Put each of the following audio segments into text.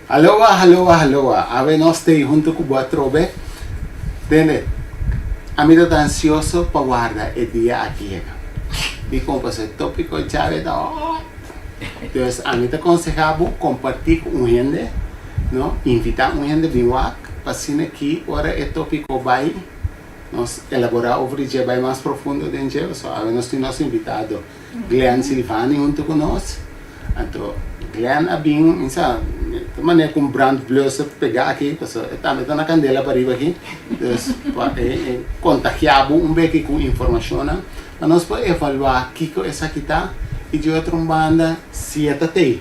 Aloha, aloha, aloha. Awe nos t'ei hunto ku bo atrobe. Tende, ami ta ta ansioso pa warda e dia aki yega. Dikon? Pasobra e topiko djawe ta hot. Dus ami ta konsehá bo kompartí ku un hende, no, invitá un hende bin wak pa asina ki ora e topiko bai nos elaborá over di dje, bai mas profundo den dje. Pasobra awe nos tin nos invitado Glenn Silvani hunto ku nos. Anto Glenn a bin, mi sa, ta manera ku un brandblusser pegá aki, pasobra e tambe ta na kandela pariba aki. Dus pa e kontagiá bo un beki ku informashonnan pa nos por evaluá kiko esaki ta i di otro un banda si e ta tei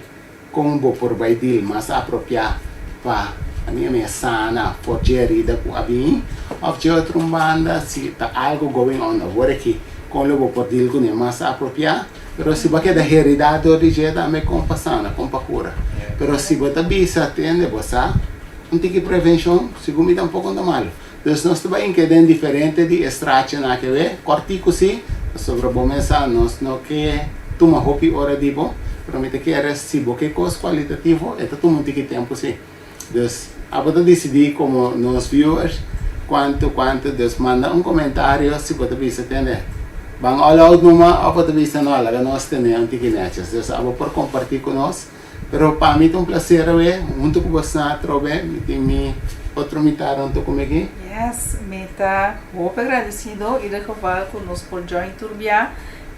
kon bo por bai dil mas apropiá pa ami a sana for dje herida ku a bini òf dje otro un banda si ta algu going on awor aki kon lo bo por dil kuné mas apropiá. Pero si bo a keda heridá dor di dje tambe kon pa sana, kon pa kura. Pero si bo ta bisa tende bo sa un tiki prevenshon sigur mi tampoko no ta malu. Dus nos ta bai inkeda den diferente di e strachianan aki awe, kòrtiku si, pasobra bo mes sa nos no ke tuma hopi ora di bo, pero mi ta kere si bo ke kos kualitativo e ta tuma un tiki tempu si. Dus abo ta disidí komo nos viewers kuantu kuantu dus manda un komentario si bo ta bisa tende ban all out numa òf bo ta bisa no laga nos tene un tiki nètjes dus abo por kompartí ku nos pero pa mi ta un plaser awe huntu ku bosnan atrobe mi tin mi otro mitar huntu ku mi aki. Yes, mi ta hopi agradesido ieder geval ku nos por join tur bia.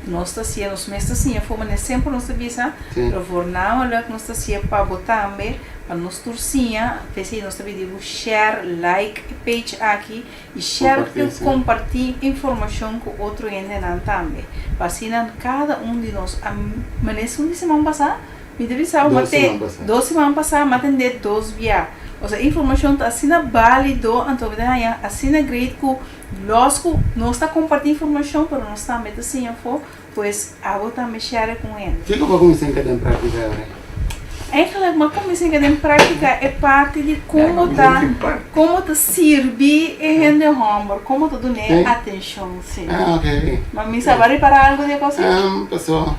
Nos ta siña, nos mes ta siña for manera semper nos ta bisa, pero voornamelijk nos ta siña pa bo tambe, pa nos tur siña, p'esei nos ta pidi bo share, like e page aki y share y comparti informacion cu otro hendenan tambe, pa asina cada un di nos a manera esun di siman pasa, mi ta bisa bo mate dos siman pasa mi a tende dos bia, osea informacion ta asina balido anto mi ta haña asina great cu. Los ku nos ta kompartí informashon, pero nos tambe ta siña afó, pues abo tambe share ku hende. Kiko bo a kuminsá hinka den práktika awe? Eigenlijk mi a kuminsá hinka den práktika e parti di kon bo ta kon bo ta sirbi e hende hòmber, kon bo ta dun'é atenshon, sí. Ah, ok. Ma mi sa bo a ripará algu di e kos ei? Paso.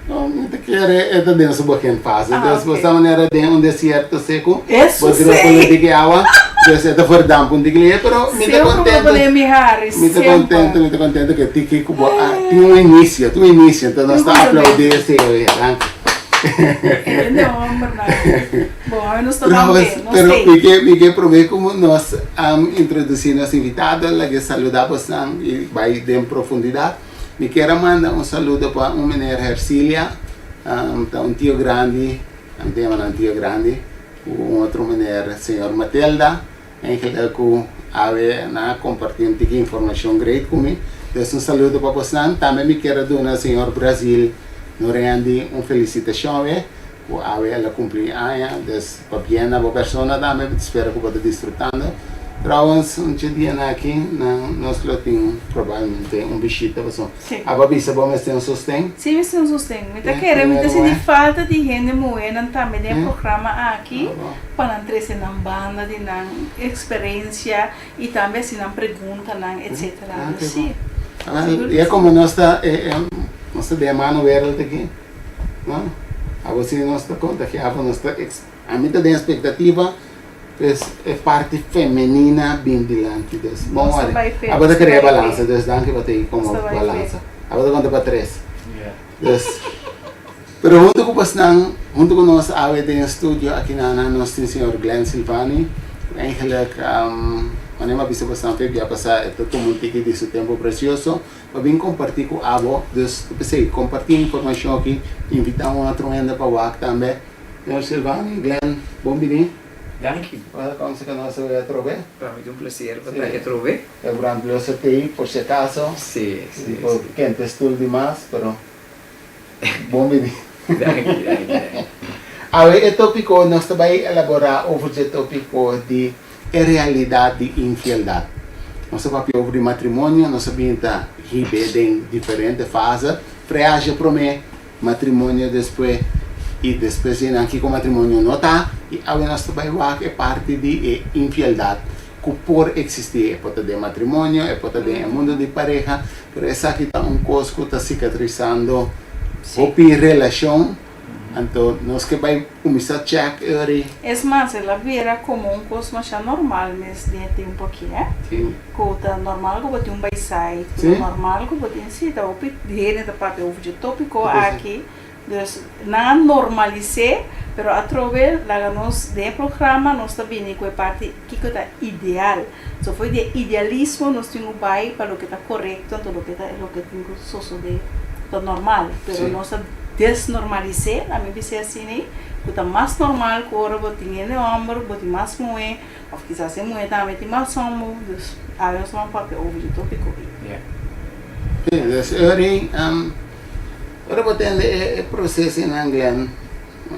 No, mi ta kere e ta den su begin fase. Dus bo sa manera den un desierto seco, bo drop un tiki awa, dus e ta verdamp un tiki lihe, pero mi ta contento. Mi ta contento, mi ta contento cu e tiki cu bo a tin un inicio, tin un inicio, enton nos ta aplaudi esey awe, danki. Pero mi ke, mi ke prome cu nos introduci nos invitado, laga saluda bosnan y bay den profundidad. Mi kier a manda un saludo pa un meneer Hercilia, ta un tio grandi, mi ta yama nan tio grandi, ku un otro meneer señor Matelda, eigenlijk ku awe nan a komparti un tiki informashon great ku mi. Dus un saludo pa bosnan. Tambe mi kier a duna señor Brazil Norendi un felisitashon awe, ku awe el a kumpli aña, dus pabien na bo persona tambe, mi ta spera ku bo ta disfrutando. Trouwens, un dje dianan aki nan nos lo tin probablemente un bishita pasobra Sí. abo a bisa bo mester un sosten. Sí, mester un sosten. Mi ta Ya, kere, mi ta primero sinti muhé. falta di hende muhénan tambe den e Ya. programa aki Abo. pa nan trese nan banda di nan eksperensia i tambe hasi nan preguntanan etsetera. Ah, Dus ke sí. bon. Ah, Sigur ya ku sí. komo nos ta e e nos ta den e mano wereld aki, no? Abo si nos ta kontagiá abo nos ta eks ami ta den ekspektativa. Pues e parti femenina bin dilanti dus bon Nos ta wari bai fe, abo ta nos ta crea bai fe. balansa dus danki pa tei Nos como ta bai fe. balansa abo ta conta pa tres dus pero hunto cu bosnan hunto cu nos awe den e studio aki na na nos tin señor Glenn Silvani cu eigenlijk manera mi a bisa bosnan fe bia pasa e ta tuma un tiki di su tempo precioso pa bin comparti cu abo dus pesey comparti e informacion aki invita un otro hende pa wak tambe Señor Silvani, Glenn, bon bini. Danki. Welkom si nos a wea atrobe. Pa mi ta un placer pa ta aki atrobe. E brandblusser t'ei por si acaso. Si, si, Por si. kente stoel di mas, pero bon bini. Danki, danki, danki. Awe e topico nos ta bay elabora over dje topico di e realidad di infieldad. Nos a papia over di matrimonio, nos a bin ta hibe den diferente fase, preage prome, Matrimonio despues y despues di nan kico matrimonio no ta y awe nos ta bay wak e parti di e infieldad cu por existi e por ta den matrimonio e por ta den e mundo di pareha pero esaki ta un cos cu ta cicatrisando hopi relacion. Anto nos ke bai kuminsá chèk ori. Es mas, el a bira komo un kos masha normal mes den e tempu aki, eh. Sí. Ku ta normal ku bo tin un baisait, ku ta normal ku bo tin, sí, ta hopi hende ta papia over dje tópiko aki. Dus nan a normalis'é, pero atrobe laga nos den e programa nos ta bini ku e parti kiko ta ideal. So for di e idealismo nos tin ku bai pa loke ta korekto anto loke ta loke tin ku sosodé ta normal. Pero nos a desnormalis'é, laga mi bis'é asina, ku ta mas normal ku ora bo tin hende hòmber bo tin mas muhé òf kisas e muhé tambe tin mas hòmber. Dus awe nos ta ban papia over di tópiko ei. Dus ora Ora bo tende e procesonan Glen,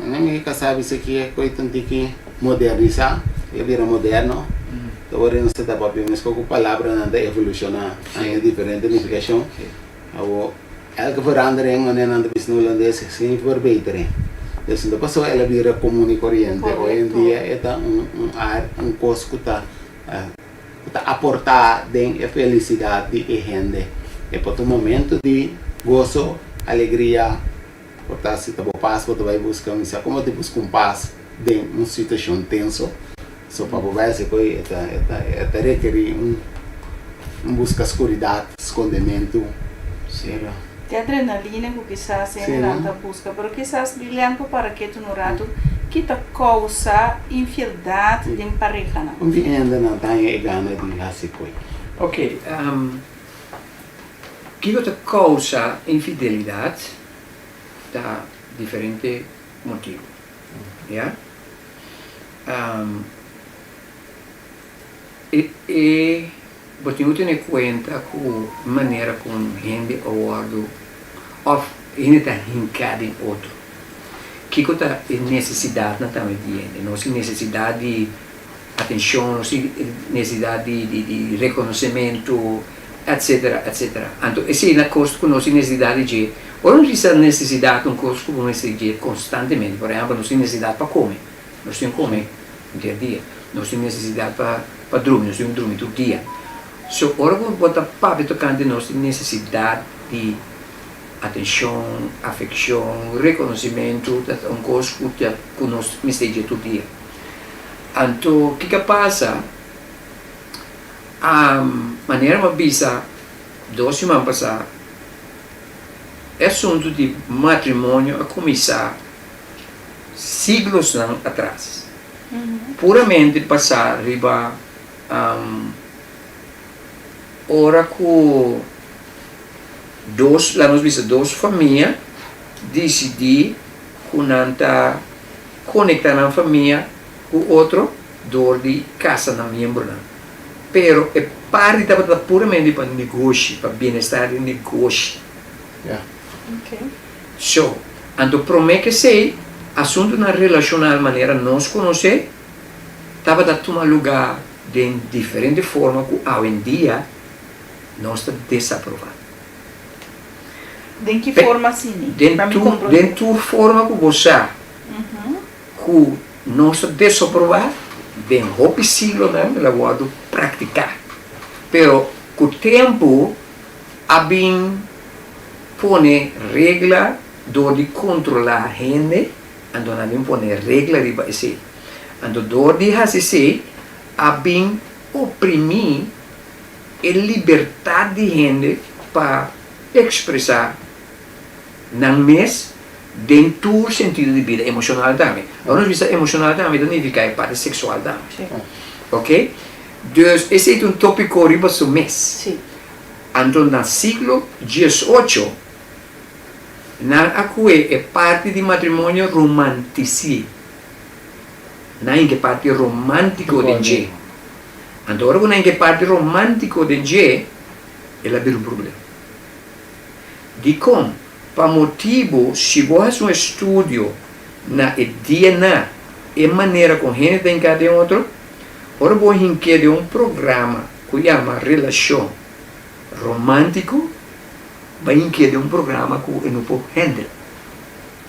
mi ka sabi si ki e koe ta un tiki modernisá, e bira moderno, ta ora nos ta papia mesco ku palabranan ta evolucioná, haña diferente nificacion. Awor, elke verandering, manera nan ta bisa na hulandes, is geen verbetering. Dus no ta pasobra el a bira comun y coriente, hoy en dia e ta un un cos ku ta. Ku ta aportá den e felisidat di e hende. E por ta un momento di goso, alegria, por ta si ta bo pas bo ta bai buska, mi sa komo ta buska un pas den un situashon tenso, so pa bo bai hasi koe e ta e ta e ta rekerí un un buska skuridat, skondementu, pero. Te adrenalina ku kisas hendenan ta buska, pero kisas Lilian por para ketu un ratu ki ta kousa infieldat den parehanan. Un di hendenan ta haña e gana di hasi koe. Ok, kiko ta kousa infidelidat ta diferente motibu, ya. E bo tin ku tene kuenta ku manera kon hende a wòrdu òf hende ta hinká den otro. Kiko ta e nesesidatnan tambe di hende? Nos tin nesesidat di atenshon, nos tin nesesidat di rekonosementu, etsetera, etsetera. Anto esei na kos ku nos tin nesesidat di dje. Ora nos bisa nesesidat ta un kos ku bo mester dje konstantemente. Por ehèmpel, nos tin nesesidat pa kome. Nos tin kome dia dia. Nos tin nesesidat pa pa drumi, nos tin drumi tur dia. So ora ku bo ta papia tokante nos tin nesesidat di atenshon, afekshon, rekonosimentu, ta un kos ku ta ku nos mester dje tur dia. Anto kiko a pasa? Manera mi a bisa dos siman pasá, e asuntu di matrimonio a kuminsá siglosnan atras, puramente basá riba ora ku dos, laga nos bisa dos famia disidí ku nan ta konektá nan famia ku otro dor di kasa nan miembronan. Pero e parti tabata puramente pa negoshi, pa bienestar di negoshi. So, anto promé k'esei, asuntunan relashonal manera nos konosé tabata tuma lugá den diferente forma ku awendia nos ta desaprová. Den ki forma asina? Den tur, den tur forma ku bo sa ku nos ta desaprobá, den hopi siglonan el a wòrdu praktiká. Pero ku tempu a bin pone regla dor di kontrolá hende, anto nan a bin pone regla riba esei. Anto dor di hasi esei a bin oprimí e libertat di hende pa ekspresá nan mes den tur sentido di bida, emoshonal tambe. Ora nos bisa emoshonal tambe ta nifiká e parti seksual tambe. Oke? Dus esei ta un tópiko riba su mes. Anto na siglo diesocho nan a kue e parti di matrimonio romantisi'é. Nan hinka e parti romántico den dje. Anto ora ku nan hinka e parti romántico den dje, el a bira un problema. Dikon? Pa motibu si bo hasi un estudio na e DNA, e manera kon hende ta hinká den otro, ora bo hink'é den un programa ku yama relashon romántiko, bai hink'é den un programa ku e no por handle.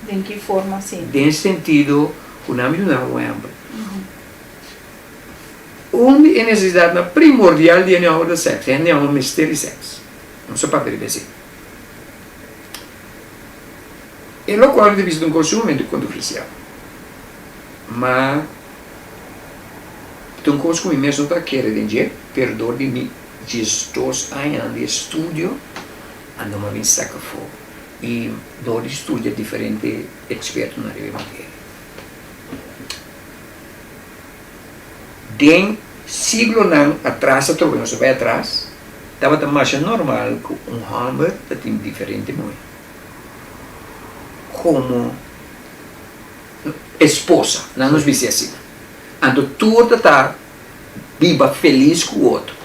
Den ki forma asina? Den sentido ku nan mi duna un ehèmpel. Un di e nesesidatnan primordial di hende hòmber ta sèks. Hende hòmber mester di sèks. Nos a papia riba esei. E E lokual mi ta bisa ta un kos sumamente kontroversial. Ma ta un kos ku mi mes no ta kere den dje, pero dor di mi 12 añanan di estudio anto mi a bin saka afó i dor di studia diferente ekspertonan riba e materia. Den siglonan atras atrobe nos a bai atras, tabata masha normal ku un hòmber ta tin diferente muhé komo esposa, nan nos bisa asina. Anto tur ta ta biba felis ku otro,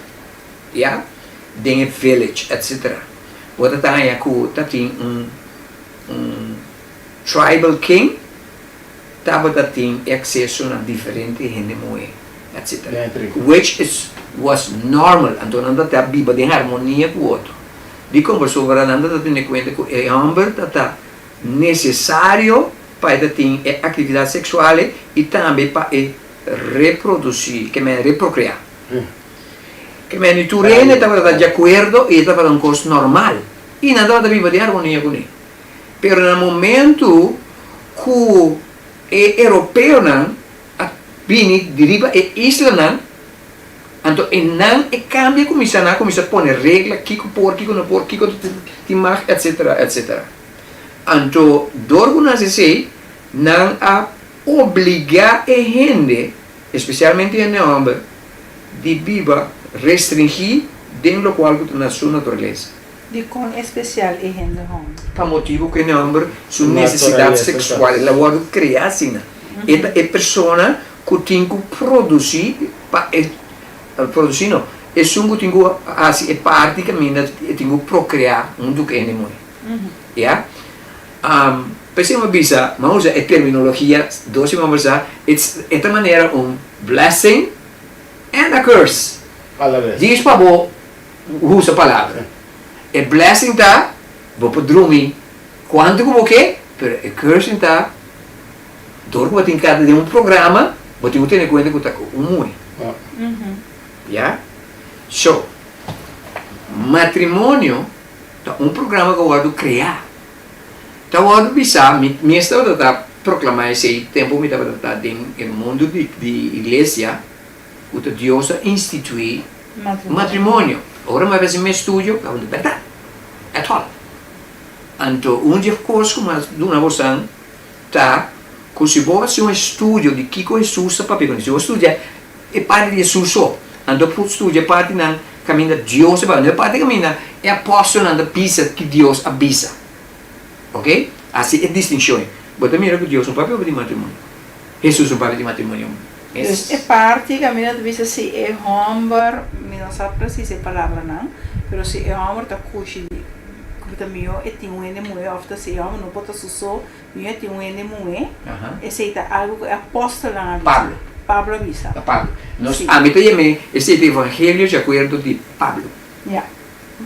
ya, den e village etcetera. Bo ta ta haña ku ta tin un un tribal king. Tabata tin e acceso na diferente hende muhe etc. Which is was normal anto nan ta ta biba den harmonia cu otro. Dicon? Pasobra nan ta ta tene cuenta cu e homber ta ta necesario pa e ta tin e actividad sexual e y tambe pa e reproduci, ke men reprocrea. Ke men y tur hende tabata ta di acuerdo y e tabata un cos normal y nan tabata biba den harmonia cune. Pero na momento cu e Europeonan a bini di riba e islanan, anto e nan e cambia cuminsa, nan a cuminsa pone regla kico por, kico no por, kico tin mag, etcetera, etcetera. Anto dor cu nan haci esey, nan a obliga e hende, especialmente e hende homber, di biba restringi den locual cu ta na su naturaleza. Dikon espesial e hende hòmber? Pa motibu ku e hòmber su nesesidat seksual el a wòrdu kreá asina. E ta e persona ku tin ku produsí pa e produsí no, esun ku tin ku hasi e parti kaminda e tin ku prokreá huntu ku e hende muhé. Ya. P'esei mi a bisa, mi a usa e terminologia dos siman pasá, it's e ta manera un blessing and a curse. Djis pa bo Usa palabra. E blessing ta bo por drumi cuanto cu bo ke, pero e cursing ta dor cu bo tin cada den un programa bo tin cu tene cuenta cu ta cu un muhe. Ya? So, matrimonio ta un programa cu a wordo crea. Ta wordo bisa, mi mes tabata ta proclama esey tempo mi tabata ta den e mundo di iglesia, Ku ta Dios a instituí matrimonio. Ora mi a hasi mi estudio, tabata bèrdat. At all. Anto un di e kos ku mi a duna bosan ta ku si bo hasi un estudio di kiko Hesus ta papia ku si bo studia e parti di Hesus so, anto bo studia e partinan kaminda Dios ta papia, no e parti kaminda e apòstelnan ta bisa ki Dios a bisa. Oke? Hasi e distinshon ei. Bo ta mira ku Dios no papia di matrimonio. Hesus no papia di matrimonio. Dus e parti kaminda ta bisa si e hòmber, mi no sa presis e palabranan, pero si e hòmber ta kushi di ku ta mihó e tin un hende muhé òf ta si e hòmber no por ta su so, mihó e tin un hende muhé, esei ta algu ku e apòstelnan a bisa. Pablo. Pablo a bisa. Ta Pablo. Nos, ami ta yam'é esei ta evangelio di akuerdo di Pablo. Ya,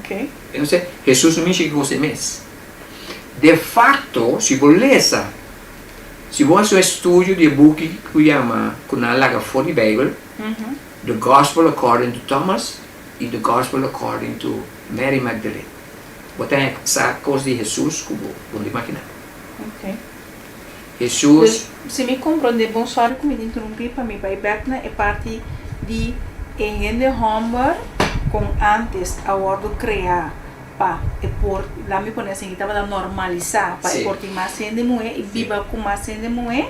ok. Entonces, Hesus no mishi ki kos e mes. De fakto, si bo lesa Si bo hasi un estudio di e buki ku yama ku nan a laga for di Beibel, The Gospel According to Thomas i The Gospel According to Mary Magdalene, bo ta haña sa kos di Hesus ku bo no ta imaginá. Hesus. Dus, si mi komprondé bon, sòri ku mi ta interumpí pa mi bai bèk na e parti di e hende hòmber kon ántes a wòrdu kreá. Pa e por, laat mi pone asin, tabata normalisá pa e por tin mas hende muhé i biba ku mas hende muhé.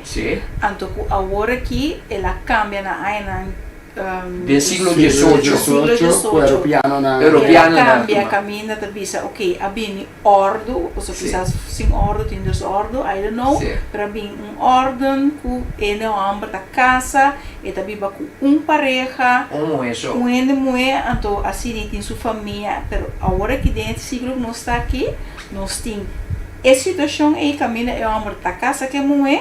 Anto ku awor aki el a kambia na añanan. Den siglo diesocho. Siglo diesocho. Europeanonan. El a kambia kaminda ta bisa oke a bini òrdu, pasobra kisas sin òrdu tin desòrdu, I don't know, pero a bini un órden ku hende hòmber ta kasa. E ta biba ku un pareha, Un muhé so. un hende muhé, anto asina e tin su famia. Pero awor aki den e siglo ku nos ta aki, nos tin e situashon ei kaminda e hòmber ta kasa ku e muhé,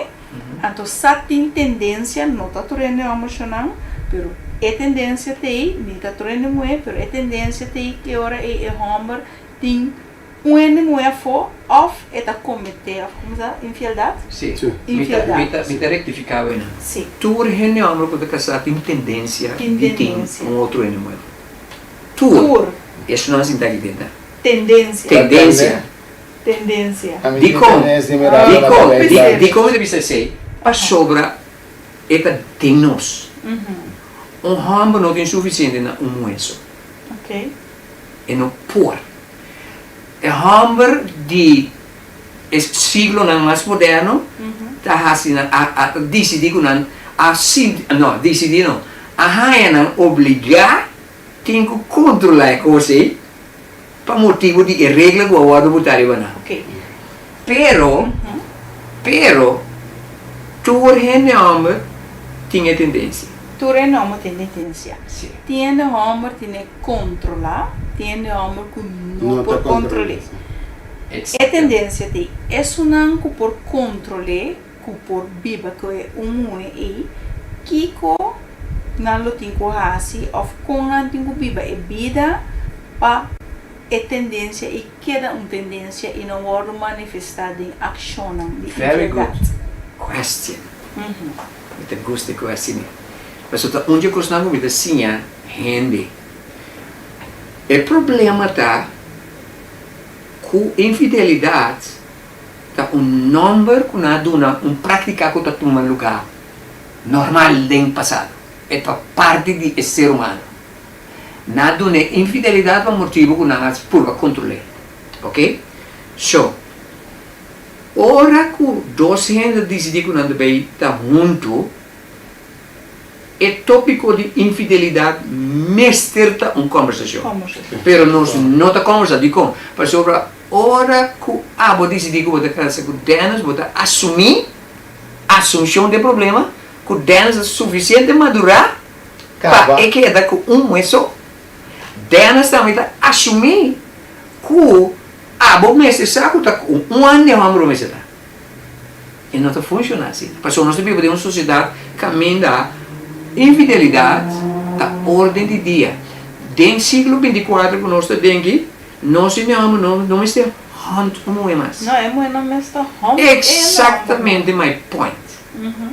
anto sa tin tendensia, no ta tur hende hòmber shonnan, pero e tendensia ta ei, ni ta tur hende muhé, pero e tendensia ta ei ki ora ei e hòmber tin Un hende muhé afó òf e ta kometé òf komo sa infieldat? Sí. Sí. Mi ta, Infieldat. mi ta, mi ta rektifiká wena. Sí. Tur hende hòmber ku ta kasá tin tendensia Tin di tin tendensia. un otro hende muhé. Tur. Tur. Esun nan sinta aki den ta. Tendensia. Tendensia. Tendensia. Ami tin Dikon? tendensia di mira Dikon? na Bijbel. Dikon mi ta bisa esei? Pasobra e ta den nos. Un hòmber no tin sufisiente na un muhé so. E no por. E hòmber di e siglonan mas moderno ta hasi nan a a disidí ku nan a sinti no disidí no a haña nan obligá tin ku kontrolá e kos ei pa motibu di e regla ku a wòrdu botá riba nan. Pero pero tur hende hòmber tin e tendensia. Tur hende hòmber tin e tendensia. Sí. Tin hende hòmber tin e kontrolá, tin hende hòmber ku no No ta por kontrol'é. kontrol'é. E tendensia ta ei. Esunnan ku por kontrol'é, ku por biba ku e un muhé ei, kiko nan lo tin ku hasi òf kon nan tin ku biba e bida pa e tendensia ei keda un tendensia i no wòrdu manifestá den akshonnan di Very good infieldat? question. Mi ta gusta e question ei. Pasobra ta un dje kosnan ku mi ta siña hende. E problema ta ku infidelidat ta un nòmber ku nan a duna un práktika ku ta tuma lugá normal den pasado. E ta parti di e ser humano. Nan a duna e infidelidat pa motibu ku nan a purba kontrol'é. Oke? So, ora ku dos hende disidí ku nan ta bai ta huntu, E tópiko di infidelidat mester ta un kòmbersashon. Pero nos no ta kòmbersá. Dikon? Pasobra ora ku abo disidí ku bo ta kasa ku Dennis, bo ta asumí, asunshon den problema, ku Dennis ta sufisiente madurá pa e keda ku un muhé so. Dennis tambe ta asumí ku abo mester sa ku ta ku un hende hòmber bo mester ta. E no ta funciona asina. Pasobra nos ta biba den un sociedad caminda infidelidad ta orden di dia. Den siglo binticuatro cu nos ta den aki, nos hende homber no no mester hunt un muhe mas. No, e muhe no mester hunt e hende homber. Exactamente my point.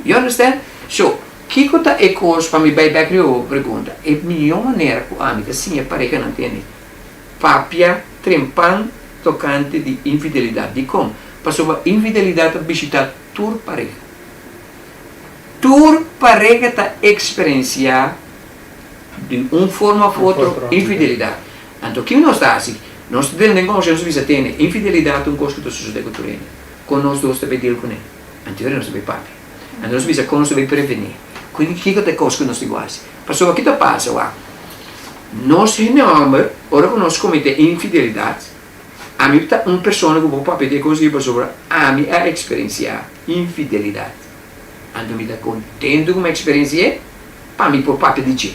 You understand? So, kico ta e cos, pa mi bay bek riba bo pregunta, e miho manera cu ami ta siña parehanan tende papia trempan tocante di infidelidad. Dicon? Pasobra infidelidat ta bishitá tur pareha. Tur pareha ta eksperensiá di un forma òf otro infidelidat. Anto kiko nos ta hasi? Nos ta tene den kòmbersashon, nos ta bisa, Tene, infidelidat ta un kos ku ta sosodé ku tur hende. Kon nos dos ta bai deal kuné? Anto nos ta bai papia. Anto nos ta bisa kon nos ta bai prevení. Kiko ta e kos ku nos tin ku hasi? Pasobra ki ta pasa wak? Nos hende hòmber, ora ku nos kometé infidelidat, Ami ta un persona ku por papia di e kos ei pasobra ami a eksperensiá infidelidat. Anto mi ta kontentu ku mi a eksperensi'é pa mi por papia di dje.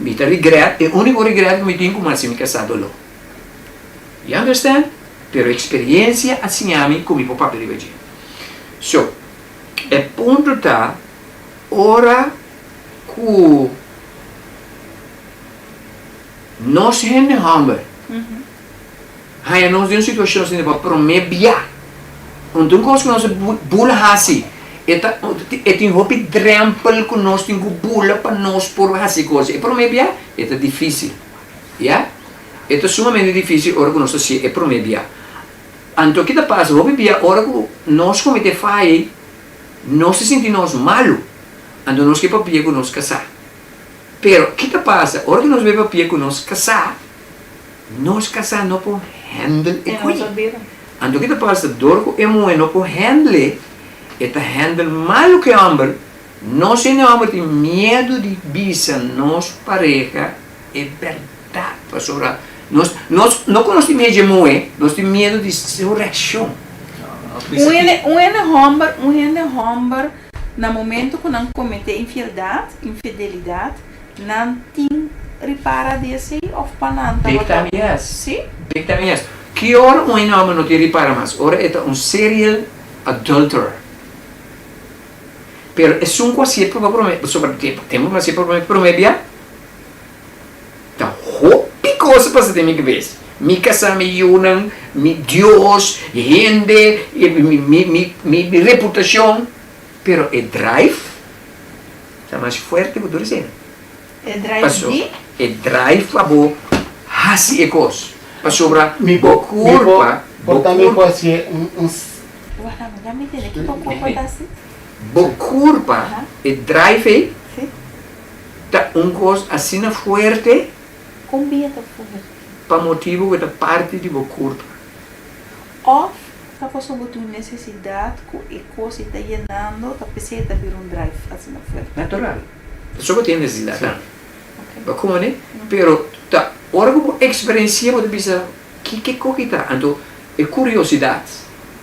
Mi ta regret, e úniko regret ku mi tin ku mi a hasi mi kasá doló. You understand? Pero eksperensia a siña mi ku mi por papia riba dje. So, e punto ta ora ku. Nos hende hòmber haña nos den un situashon asina pa promé bia. Anto un kos ku nos a bula hasi, e ta e tin hopi drèmpel ku nos tin ku bula pa nos por hasi e kos. E promé bia e ta difísil, ya. E ta sumamente difísil ora ku nos ta hasi e promé bia. Anto ki ta pasa? Hopi bia ora ku nos kometé faya nos ta sinti nos malu, anto nos ke papia ku nos kasá. Pero ki ta pasa ora ku nos bai papia ku nos kasá, nos kasá no por handle e kui. Anto ki ta pasa dor ku e muhé no por handle e, e ta handle malu ku e hòmber, nos hende hòmber tin miedu di bisa nos pareha e bèrdat pasobra nos nos no ku nos tin miedu dje muhé, nos tin miedu di su reakshon. Un hende un hende hòmber un hende hòmber Na momento cu nan comete infieldad, infidelidad, nan tin ripara di esey of pa nan Big tabata. time yes. Si? Big time yes. Ki ora un hende homber no tin ripara mas? Ora e ta un serial adulterer. Pero esun cu hacié proba prome, pasobra tempo tempo mi hacié proba prome bia, Ta hopi kos a pasa den mi kabes. Mi kasá, mi yunan, mi Dios, hende, mi reputashon. Pero e drive ta mas fuerte ku tur esei. E drive di? E drive pa bo hasi e kos. Pasobra bo kurpa. Por tambe por hacié un un. Wala mi ya mi tene ki bo kurpa ta hasi. Bo kurpa e drive ei ta un kos asina fuerte. Kon bia ta fuerte? Pa motibu ku e ta parti di bo kurpa. Òf ta pasobra bo tin un nesesidat ku e kos ei ta yenando ta p'esei e ta bira un drive asina fuerte. Natural. Pasobra bo tin e nesesidat tambe. Bo kono? Pero ta ora ku bo eksperensi'é bo ta bisa Kiko koki ta? Anto e kuriosidat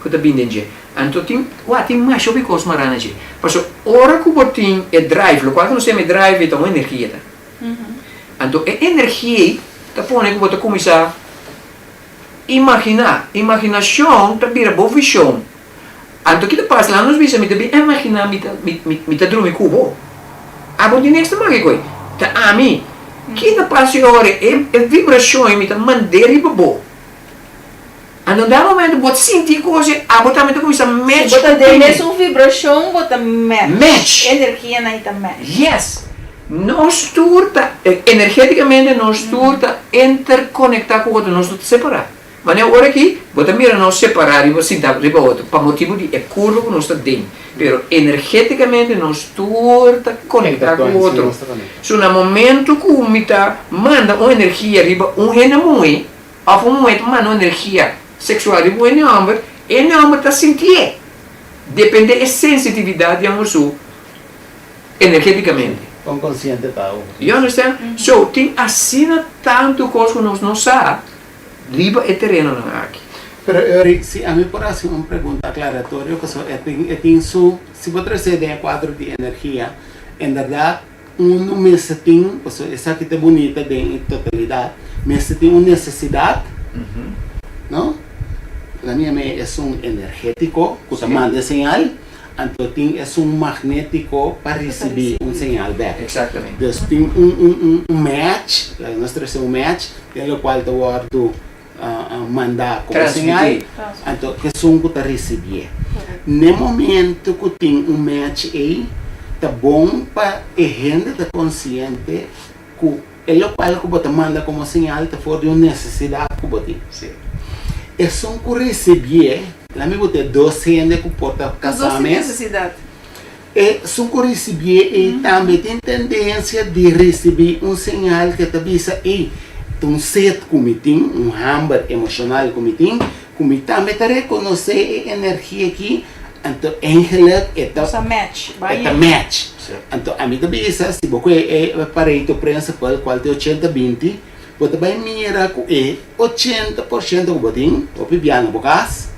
ku ta bin den dje. Anto tin, wak, tin masha hopi kos mará na dje. Pasobra ora ku bo tin e drive, lokual ku nos yama e drive ta un energia ta. Anto e energia ei ta pone ku bo ta kuminsá imaginá. Imaginashon ta bira bo vishon. Anto ki ta pasa? Laga nos bisa mi ta bin imaginá mi ta mi mi ta drumi ku bo. Abo tin niks ta make ku ei. Ta ami. Ki ta pasa e ora e e vibrashon ei mi ta mand'é riba bo. Anto na momento bo ta sinti e kos ei abo tambe ta kuminsá match Si bo ta ku den mi. mesun vibrashon bo ta match. Match. Energianan ei ta match. Yes. Nos tur ta energeticamente nos tur ta interkonektá ku otro nos no ta separá. Manera ora aki bo ta mira nos separá riba sinta riba otro pa motibu di e kurva ku nos ta den, pero energetikamente nos tur ta konektá ku otro. So na momento ku mi ta manda un energia riba un hende muhé òf un muhé ta manda un energia seksual riba un hende hòmber, e hende hòmber ta sintié, depende e sensitividat di amor su energetikamente. Kon konsiente ta abo. You understand? So tin asina tantu kos ku nos no sa. Riba e terenonan aki. Pero Eury, si ami por hasi un pregunta aklaratorio, pasobra e tin e tin su, si bo trese den e kuadro di energia, en bèrdat unu mester tin, pasobra esaki ta bunita den e totalidat, mester tin un nesesidat, no? La mia mei esun energetiko ku ta manda e señal, anto tin esun magnetiko pa risibí un señal bèk. Exactamente. Dus tin un un un un match, laga nos trese un match, Den lokual ta wòrdu mandá komo señal, anto esun ku ta risibié. N'e momento ku tin un match ei, ta bon pa e hende ta konsiente ku e lokual ku bo ta manda komo señal ta for di un nesesidat ku bo tin. Esun ku risibié, lami bo ta e dos hende ku por ta kasá mes. Esun ku risibié ei tambe tin tendensia di risibí un señal ke ta bisa, Ei, ta un set ku mi tin, un hamber emoshonal ku mi tin, ku mi tambe ta rekonosé e energia akí, anto eigenlik e ta e ta match. Anto ami ta bisa, si bo kohe e Pareto Principle, kual ta e ochenta binti, bo ta bai mira ku e 80% ku bo tin, hopi bia na bo kas,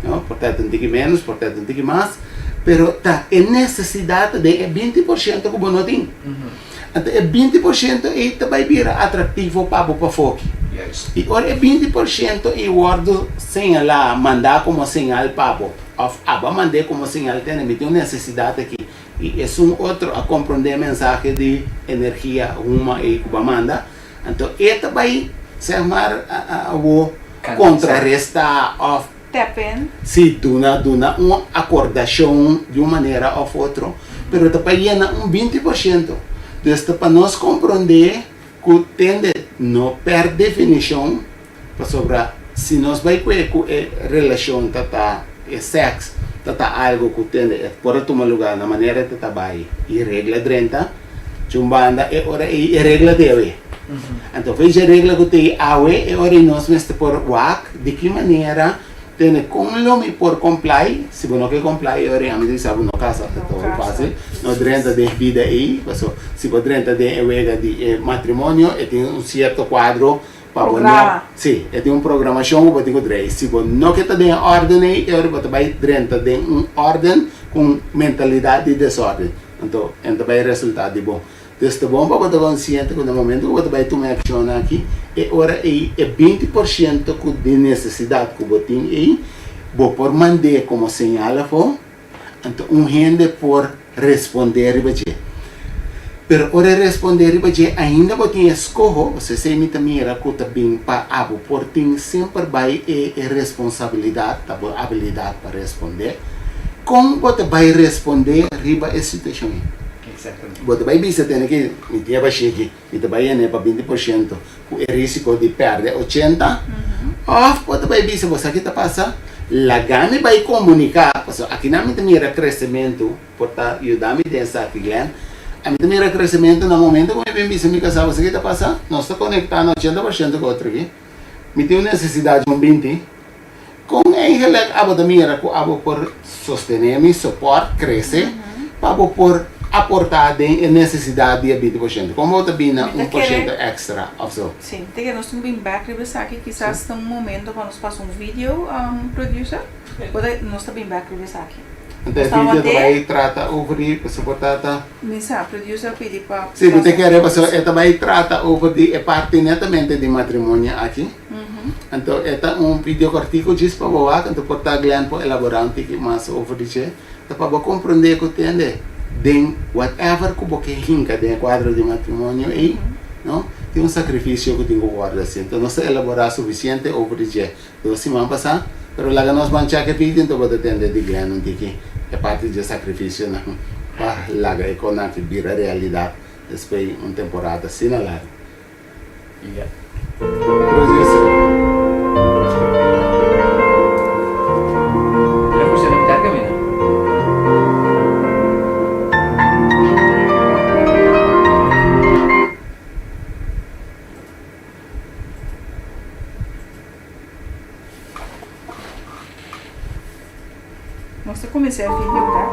no, por ta un tiki ménos, por ta un tiki mas, pero ta e nesesidat ta den e 20% ku bo no tin. Anto e 20% ei ta bai bira atraktivo pa bo pafó aki. I ora e 20% ei wòrdu señalá, mandá komo señal pa bo, òf abo a mand'é komo señal, tende, mi tin un nesesidat aki. I esun otro a komprondé e mensahe di energia huma ei ku bo a manda, anto e ta bai seg maar awo kontrarestá òf Tap in. Sí, duna duna un akordashon di un manera òf otro, pero ta pa yena un 20%. Dus ta pa nos komprondé ku tende no per definishon Pasobra si nos bai kue ku e relashon ta ta e sèks ta ta algu ku tende e por a tuma lugá na manera e ta ta bai i regla drenta djun banda e ora ei e regla debe. Anto veis e regla ku tei awe e ora ei nos mester por wak di ki manera tende kon lo mi por komplai, si bo no ke komplai e ora ei ami ta bisa bo no kasa ta hopi fásil no drenta den e bida ei paso si bo drenta den e wega di e matrimonio e tin un sierto kuadro Pa bo no, sí, e tin un programashon ku bo tin ku drei. Si bo no ke ta den e órden ei, e ora bo ta bai drenta den un órden ku un mentalidat di desórden. Anto, e no ta bai resultá di bon. Dus ta bon pa bo ta konsiente ku na momento ku bo ta bai tuma e akshonnan aki, e ora ei e 20% ku di nesesidat ku bo tin ei, bo por mand'é komo señal afó. Anto un hende por respondé riba dje. Pero ora e respondé riba dje ainda bo tin eskoho, osea esei mi ta mira ku ta bin pa abo por tin semper bai e e responsabilidat, ta bo abilidat pa respondé. Kon bo ta bai respondé riba e situashon ei? Bo ta bai bisa tene ki mi tin e bashí aki, mi ta bai yene pa 20% ku e risiko di pèrdè 80? Òf bo ta bai bisa, bo sa ki ta pasa? Laga mi bai komuniká, pasobra akinan mi ta mira kresementu, por ta yuda mi den esaki, Glenn. Ami ta mira kresementu na momento ku mi bin bisa mi kasá, bo sa ki ta pasa? Nos ta konektá na 80% ku otro aki. Mi tin un nesesidat di un 20. Kon eigenlik abo ta mira ku abo por sostené mi, sopòrt, krese, pa bo por aportá den e nesesidat di e 20%? Kon bo ta bini na 1% èkstra òf so? Sí, mi ta kere nos tin bin bèk riba esaki, kisas ta un momento pa nos pasa un video, producer. Bo ta, nos ta bin bèk riba esaki. Anto e video ta bai trata over di, pasobra por ta ta. Mi sa, producer a pidi pa. Sí, mi ta kere pasobra e ta bai trata over di e parti netamente di matrimonio aki. Anto e ta un video kortiku djis pa bo wak, anto por ta Glenn por elaborá un tiki mas over di dje, ta pa bo komprondé ku tende den whatever ku bo ke hinka den e kuadro di matrimonio ei, no, tin un sakrifisio ku tin ku wòrdu hasi. Anto nos ta elaborá sufisiente over di dje dos siman pasá, pero laga nos ban chèk e video anto bo ta tende di Glenn un tiki e parti dje sakrifisionan pa laga e konaki bira realidat despues un temporada asina largu. Yeah. Producer. Mira ku se mitad camina. Nos ta kuminsá e video bek.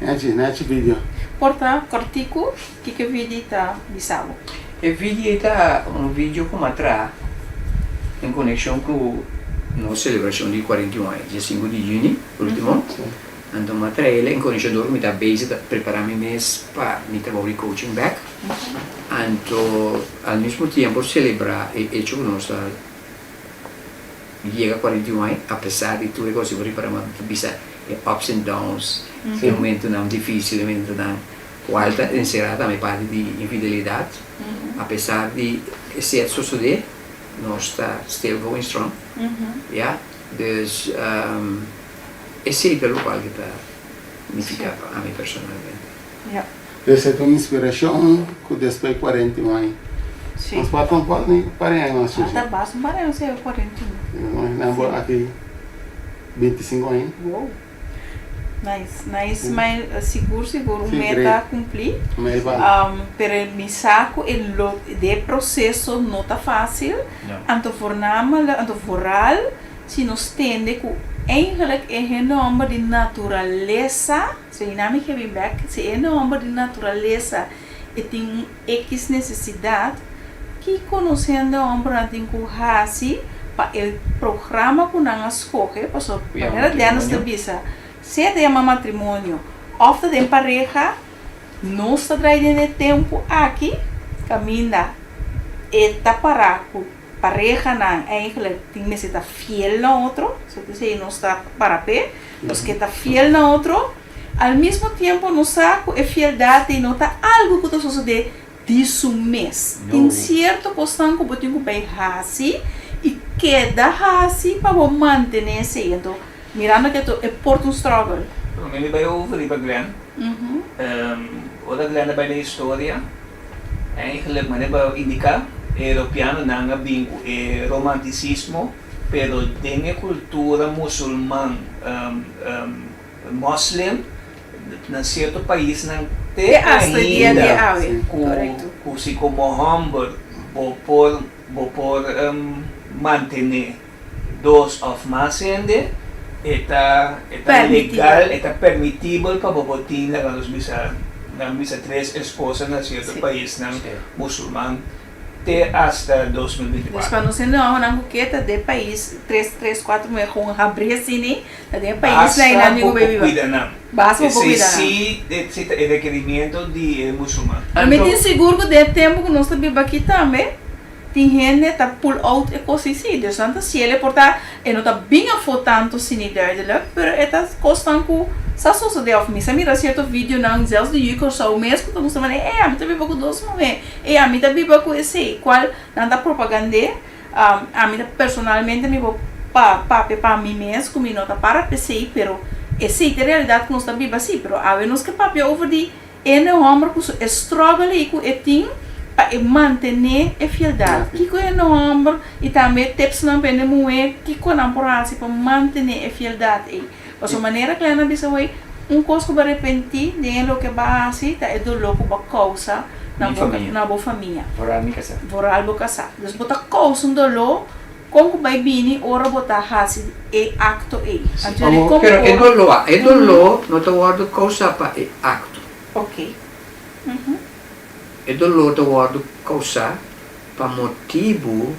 Nechi, nechi video. Por ta kòrtiku, kiko e video ta bisa bo? E video ta un video ku m'a traha en konekshon ku nos selebrashon di 41 aña, dia sinku di yüni último. Anto m'a traha el en konekshon dor ku mi ta bezig ta prepará mi mes pa mi trabou di coaching bèk. Anto al mismo tiempo selebrá e echo ku nos ta yega 41 aña apesar di tur e kos ku ripará m'a bisa e ups and downs, e momentunan difísil, e momentunan kual ta enserá tambe parti di infidelidat. Apesar di esei a sosodé nos ta still going strong, ya. Dus esei ta lokual ku ta nifiká pa ami personalmente. Ya. Dus e ta un inspirashon ku despues 41 aña. Sí. Nos por ta un par di aña mas Ah, ta basta un par di aña nos yega 41. Imagina bo aki 25 aña. Wow. Nice, nice. Ma sigur sigur un meta cumplí. Pero mi sa cu e lo de proceso no ta fácil. Anto voornamelijk, anto vooral si nos tende cu eigenlijk e hende homber di naturalesa, so hina mi ke bin bek, si e hende homber di naturalesa e tin un X necesidad, kico nos hende hombernan tin cu haci pa e programa cu nan a scoge, pasobra manera Dennis ta bisa, sea ta yama matrimonio of ta den pareha, nos ta drai den e tempo aki caminda e ta para cu parehanan eigenlijk tin mester ta fiel na otro, so esey nos ta para p'e, nos ke ta fiel na otro, Al mismo tiempo nos sa cu e fieldad ei no ta algo cu ta sosode di su mes. Tin cierto cosnan cu bo tin cu bay haci y keda haci pa bo mantene esey. Anto mirando ke e por ta un struggle. Prome mi bay over riba Glenn. Ora Glenn a bay den historia, eigenlijk manera bo a indica, e Europeanonan a bin cu e romanticismo, pero den e cultura musulman, Moslim, Na sierto paisnan te Te hasta e dia di ainda awe. ku Korekto. ku si komo hòmber bo por bo por mantené dos òf mas hende e ta e ta Permitibel. legal e ta permitibel pa bo por tin laga nos bisa nan bisa tres esposa na sierto Sí. paisnan Sí. musulman te hasta Dus 2024. pa nos hende hòmbernan ku ke ta den pais tres tres kuater muher kon habri asini ta den pais Basta nan bo ku por biba. cuida nan. Basta bo por Esey cuida nan. si esey ta e requerimiento di e musulman. Pero mi Anto. tin sigur ku den e tempu ku nos ta biba aki tambe tin hende ta pull out e kos ei si. Dus nan ta siel e por ta e no ta bin afó tantu sini duidelijk pero e ta kosnan ku sa sosodé òf mi sa mira sierto videonan zelfs di yu Kòrsou mes ku ta mustra manera ey ami ta biba ku dos muhé ey ami ta biba ku esei kual nan ta propagand'é. Ami ta personalmente mi por pa papia pa mi mes ku mi no ta para p'esei pero esei ta e realidat ku nos ta biba si pero awe nos ke papia over di e hende hòmber ku su e struggle ei ku e tin pa e mantené e fieldat kiko e hende hòmber i tambe tipsnan pa hende muhé kiko nan por hasi pa mantené e fieldat ei pasobra manera Glenn a bisa hoy un kos ku bo arepentí den e loke bo a hasi ta e doló ku bo a kousa na Mi bo famia. na bo famia. Vooral mi kasá. Vooral bo kasá. Dus bo ta kousa un doló kon ku bai bini ora bo ta hasi e akto ei. Anto Amo- kon Pero e por. doló a, e doló no ta wòrdu kousá pa e akto. Ok. E doló ta wòrdu kousá pa motibu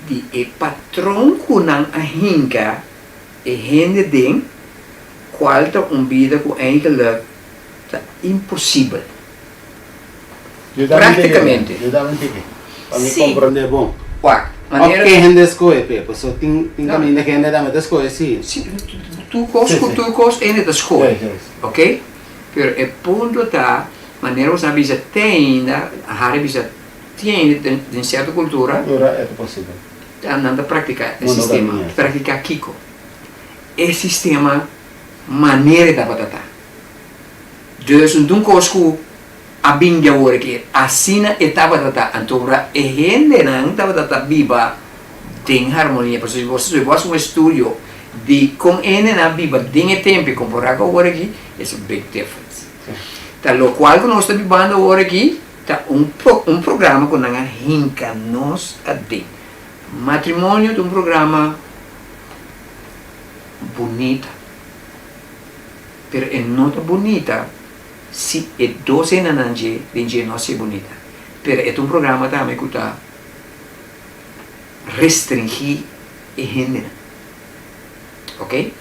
di e patron ku nan a hinka e hende den kual ta un bida ku eigenlijk ta imposibel. Yuda mi tiki, Práktikamente. yuda mi tiki, pa mi Sí. komprondé bon. Wak, Òf manera. ke hende skohe p'e, pasobra tin tin No. kaminda ke hende tambe ta skohe sí. Sí, tur kos Sí, ku sí. tur kos hende ta skohe, Sí, sí. ok? Pero e punto ta, manera bo sa bisa te ainda, Harry bisa tin ainda den den sierto kultura, Kultura e ta posibel. ta nan ta praktiká e sistema. Monogamia. Praktiká kiko? E sistema manera e tabata ta. Dus un kos ku a bin di awor aki, asina e tabata ta. Anto ora e hendenan tabata ta biba den harmonia. Pasobra si bo si bo hasi un estudio di kon e hendenan a biba den e tempu i kompará ku awor aki, it's a big difference. Ta lokual ku nos ta bibando awor aki ta un un programa ku nan a hinka nos aden. Matrimonio ta un programa bunita. Pero e no ta bunita si e dos hendenan dje den dje no a ser bunita. Pero e ta un programa tambe ku ta restringí e hendenan. Ok?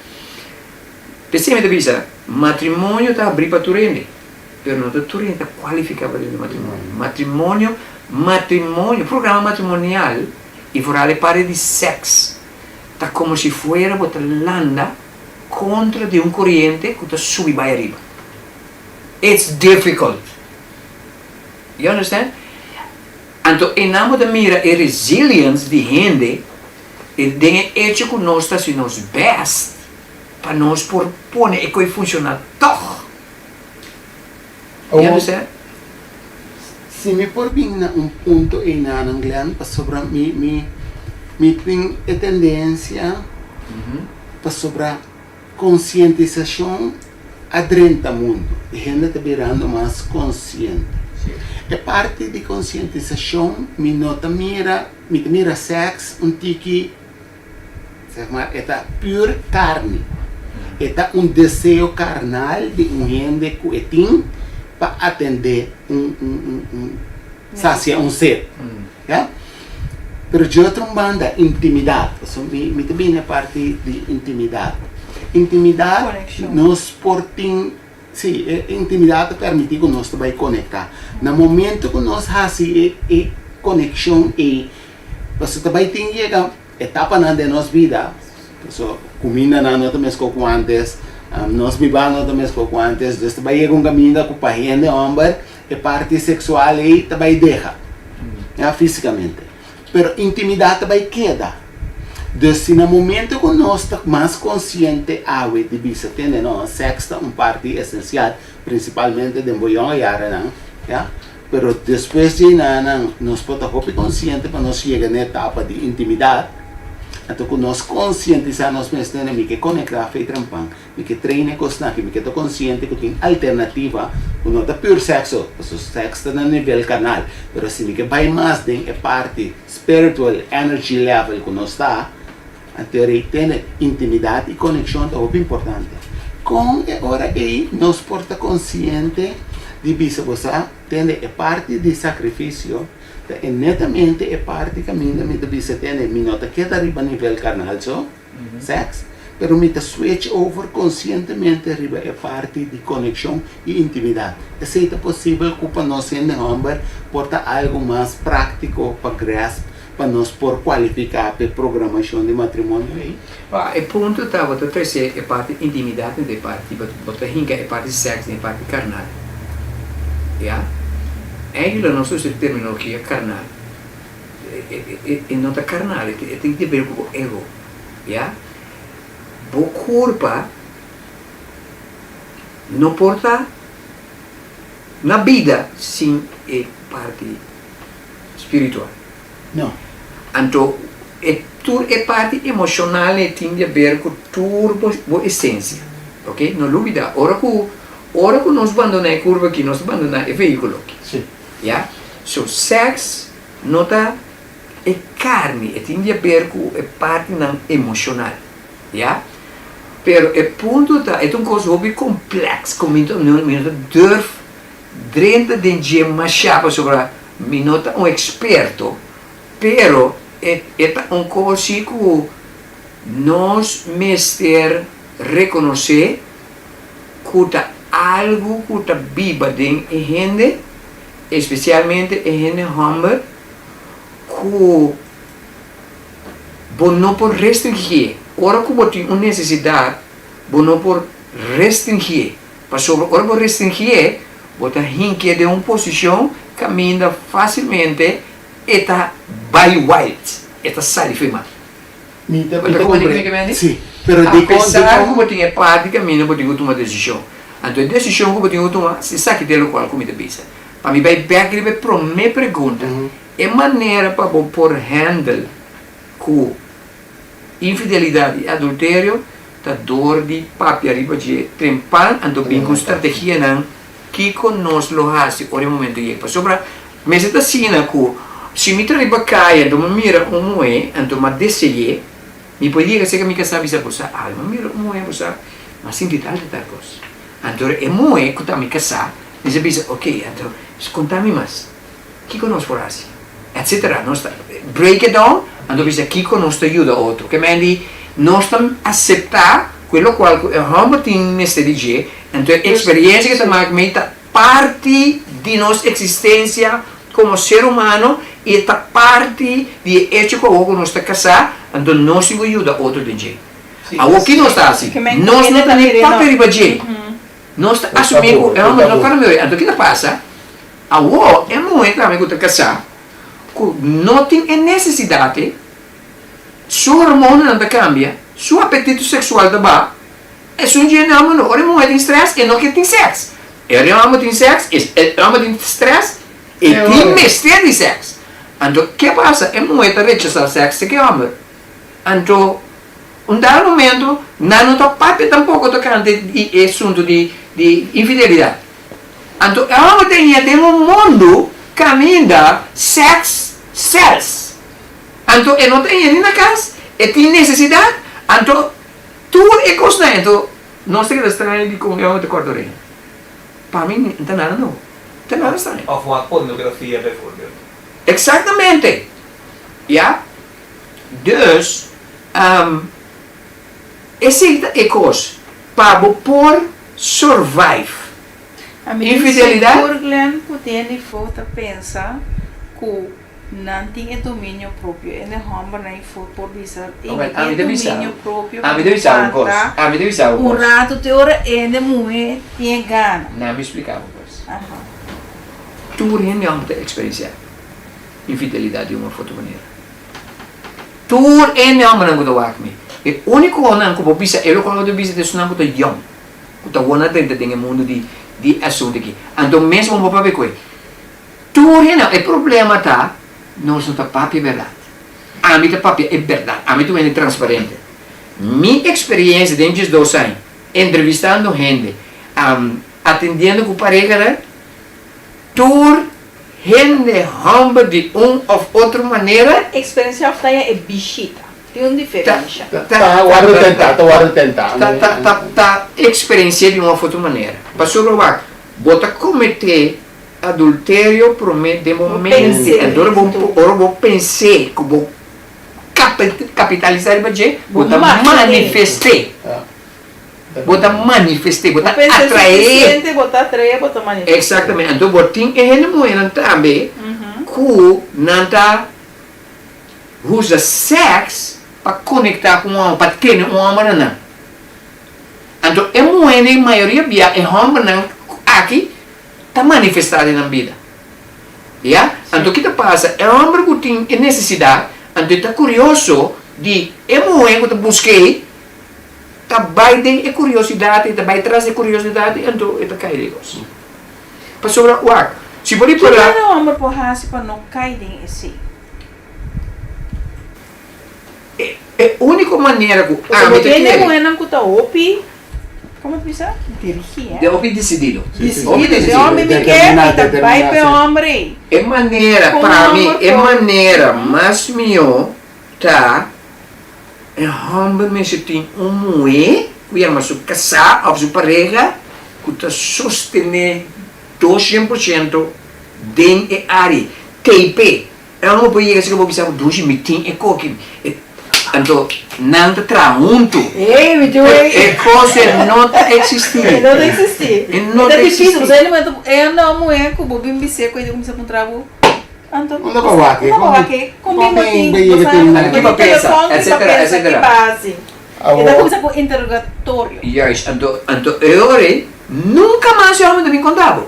P'esei mi ta bisa, matrimonio ta abrí pa tur hende, pero no ta tur hende ta kualifiká pa drenta matrimonio. Matrimonio, matrimonio, programa matrimonial i foral e parti di sèks ta komo si fuera bo ta landa kontra di un koriente ku ta subi bai ariba. It's difficult. You understand? Anto einan bo ta mira e resilience di hende e den e echo ku nos ta hasi nos best pa nos por pone e koi funshoná tòg. You understand? Si mi por bin na un punto einan, Glenn, pasobra mi mi mi tin e tendensia pasobra konsientisashon a drenta mundu. E hende ta birando mas konsiente. E parti di konsientisashon mi no ta mira, mi ta mira sèks un tiki. Zeg maar, e ta pur karni. E ta un deseo karnal di un hende ku e tin pa atendé un, un, un, un, sasia un sed. Ya? Pero dje otro un banda, intimidat. Pasobra mi, mi ta bini e parti di intimidat. Intimidat Konekshon. nos por tin, sí, e intimidat ta permití ku nos ta bai konektá. Na momento ku nos hasi e, e konekshon ei, Pasobra ta bai tin yega etapanan den nos bida, pasobra kumindanan no ta meskos ku antes, nos bibá no ta meskos ku antes, dus ta bai yega un kaminda ku pa hende hòmber e parti seksual ei ta bai deha, ya, físikamente. Pero intimidat ta bai keda. Dus si na momento ku nos ta mas konsiente awe di bisa tende no, sèks ta un parti esensial, prinsipalmente den bo yònge yaranan, ya. Pero despues di einan nos por ta hopi konsiente pa nos yega na etapa di intimidat. Anto ku nos konsientisá nos mes nene mi ke konektá fe trempan, mi ke train e kosnan aki, mi ke ta konsiente ku tin alternativa ku no ta pur sèkso, pasobra sèks ta na nivel karnal, pero si mi ke bai mas den e parti spiritual energy level ku nos ta, anto e rei tene intimidat i konekshon ta hopi importante. Kon e ora ei nos por ta konsiente di bisa bo sa tende e parti di sakrifisio ta e netamente e parti kaminda mi ta bisa tende mi no ta keda riba nivel karnal so, sèks, pero mi ta switch over konsientemente riba e parti di konekshon i intimidat. Esei ta posibel ku pa nos hende hòmber por ta algu mas práktiko pa grasp pa nos por kualifiká pa e programashon di matrimonio ei? Pa e punto ta bo ta trese e parti intimidat den e parti bo ta hinka e parti sèks den e parti karnal. Ya. Eigenlijk nos usa e terminologia karnal. E no ta karnal, e tin di ber ku bo ego. Ya. Bo kurpa no por ta na bida sin e parti spiritual. No. Anto e tur e parti emocional e tin di haber cu tur bo bo esencia. Ok, no lubida ora cu ora cu nos bandona e curva aki nos ta bandona e vehiculo aki. Si. Ya, so sex no ta e carni e tin di haber cu e partinan emocional. Ya, pero e punto ta e ta un cos hopi complex cu mi mi no ta durf Drenta den dje mashá pasobra mi no ta un eksperto, pero e e ta un kos si ku nos mester rekonosé ku ta algu ku ta biba den e hende, espesialmente e hende hòmber, ku bo no por restringié. Ora ku bo tin un nesesidat, bo no por restringié. Pasobra ora bo restringié, bo ta hinkié den un posishon kaminda fásilmente e ta bai wild, e ta sali fo'i man. Mi ta Bo ta komprende komprende mi ke Sí, pero A dikon, pesar dikon. ku bo tin e parti kaminda bo tin ku tuma desishon. Anto e desishon ku bo tin ku tuma, esaki ta e lokual ku mi ta bisa. Pa mi bai bèk riba e promé pregunta, e manera pa bo por handle ku Infidelidat i adulterio ta dor di papia riba dje trempan anto bin ku strategianan kiko nos lo hasi ora e momento yega. Pasobra mester ta asina ku si mi ta riba kaya anto mi mira un muhé anto mi a dese'é, mi por yega serka mi kasá bisa bo sa awe mi mira un muhé bo sa mi a sinti tal i tal kos. Anto e muhé ku ta mi kasá mester bisa oke anto konta mi mas. Kiko nos por hasi? Etcetera. Nos ta break it down, anto bisa kiko nos ta yuda otro. Ke men di nos ta aseptá ku e lokual ku e hòmber tin mester di dje, anto e eksperiencia ke ta mak mei ta parti di nos eksistensia komo ser humano i e ta parti di e echo ku awor ku nos ta kasá, anto nos tin ku yuda otro den dje. Awor ki nos ta hasi? Nos no ta ni papia riba dje. Nos ta asumí ku e hòmber no kòrda mi. Anto ki ta pasa? Awor, e muhé tambe ku ta kasá, ku no tin e nesesidat ei, su hormonanan ta kambia, su apetito seksual ta baha, esun dje hòmber no. Ora e muhé tin strès, e no ke tin sèks. E ora e hòmber tin sèks, e hòmber tin strès, e tin mester di sèks. Anto, ke pasa? E muhé ta rechasá sèks te ku e hòmber. Anto, un dado momento, nan no ta papia tampoko tokante di e asuntu di infidelidat. Anto e hòmber ta hia den un mundu kaminda sèks sells. Anto e no ta hia ni na kas, e tin nesesidat, anto tur e kosnan. Anto nos ta keda straño dikon e hòmber ta kòrta oreha. Pa mi no ta nada nobo, no ta nada straño. Òf wak pornografia bijvoorbeeld. Eksaktamente! Ya. Dus, esei ta e kos pa bo por survive. Ami tin Infidelidad? sigur Glenn ku den di fo ta pensa ku nan tin e dominio propio en e hombernan i fo por bisa ey mi Oké, ami tin ta bisa dominio propio ami pa ta bisa un kos, panta ami ta bisa un un kos. rato te ora ende muhe tin e gana. Na mi splika bo kos. Aha. Tur hende homber ta eksperensiá infidelidad di un of otro manera. Tur hende hombernan ku ta wak mi, e únikonan ku por bisa e lokual ku ta bisa ta esunnan ku ta yòn. Ku ta wona drenta den e mundu di di asuntu aki. Anto mes bo papia ku e. Tur hende, e problema ta nos no ta papia bèrdat. Ami ta papia e bèrdat, ami ta un hende transparente. Mi eksperiencia den 12 aña, entrevistando hende, atendiendo ku parehanan, tur hende hòmber di un òf otro manera. Eksperensia òf ta ya e bishita. Tin un diferensha. Ta wòrdu tentá, ta wòrdu tentá. Ta eksperensi'é di un òf otro manera. Pasobra wak, bo ta kometé adulterio promé den bo mente. Anto ora bo ora bo pens'é ku bo kapitalisá riba dje, bo ta manifest'é. Bo ta manifest'é, bo ta atraé. Bo ta atraé, bo ta manifest'é. Eksaktamente. Anto bo tin e hende muhénan tambe ku nan ta usa sèks pa konektá ku un hòmber, pa tene un hòmber na nan. Anto e muhénan mayoria bia e hòmbernan aki ta manifestá den nan bida. Ya? Anto ki ta pasa? E hòmber ku tin e nesesidat, anto e ta kurioso di e muhé ku ta busk'é, ta bai den e kuriosidat, e ta bai tras di e kuriosidat anto e ta kai den kos. Pasobra, wak, si bo ripará. Kiko e hòmber por hasi pa no kai den esei? E úniko manera ku ami ta kere. Pasobra bo muhénan ku ta hopi, komo ta bisa? Dirigí, eh? Den hopi disidido. Disidido. Den hòmber mi ke, mi ta bai pa e hòmber ei. E manera, pa mi, e manera mas mihó ta e hòmber mester tin un muhé ku yama su kasá òf su pareha ku ta sostené 200% den e área. TP. E homber por yega si bo bisa bo dushi mi tin e koki anto nan ta traha huntu Ey mi tin wey e kos e no ta existi E no ta existi e no ta existi E ta difícil pasobra e anda un muher ku bo bin bis'é ku e ta kuminsá puntra bo anto Unda bo wak unda bo wak kon bin bo tin bo sa Ki bo pensa etcetera etcetera ki bo hasi e ta kuminsá ku interrogatorio. Juist anto anto e ora ei nunka mas e homber ta bin konta bo.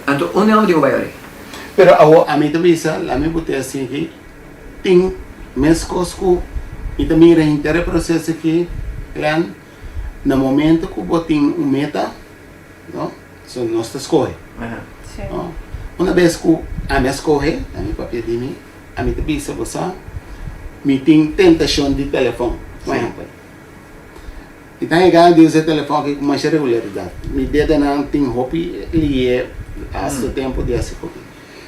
Anto un hòmber di ku bai ori. Pero awor ami ta bisa, lami bo te asina aki, tin meskos ku mi ta mira henter e proseso aki, Glenn, na momento ku bo tin un meta, no, so nos ta skohe, no. Una bes ku ami a skohe, ami papia di mi, ami ta bisa bo sa, mi tin tentashon di telefòn, por ehèmpel. Mi ta yega di usa e telefòn aki ku masha regularidat. Mi dedenan tin hopi lié hasta tempu di hasi koki.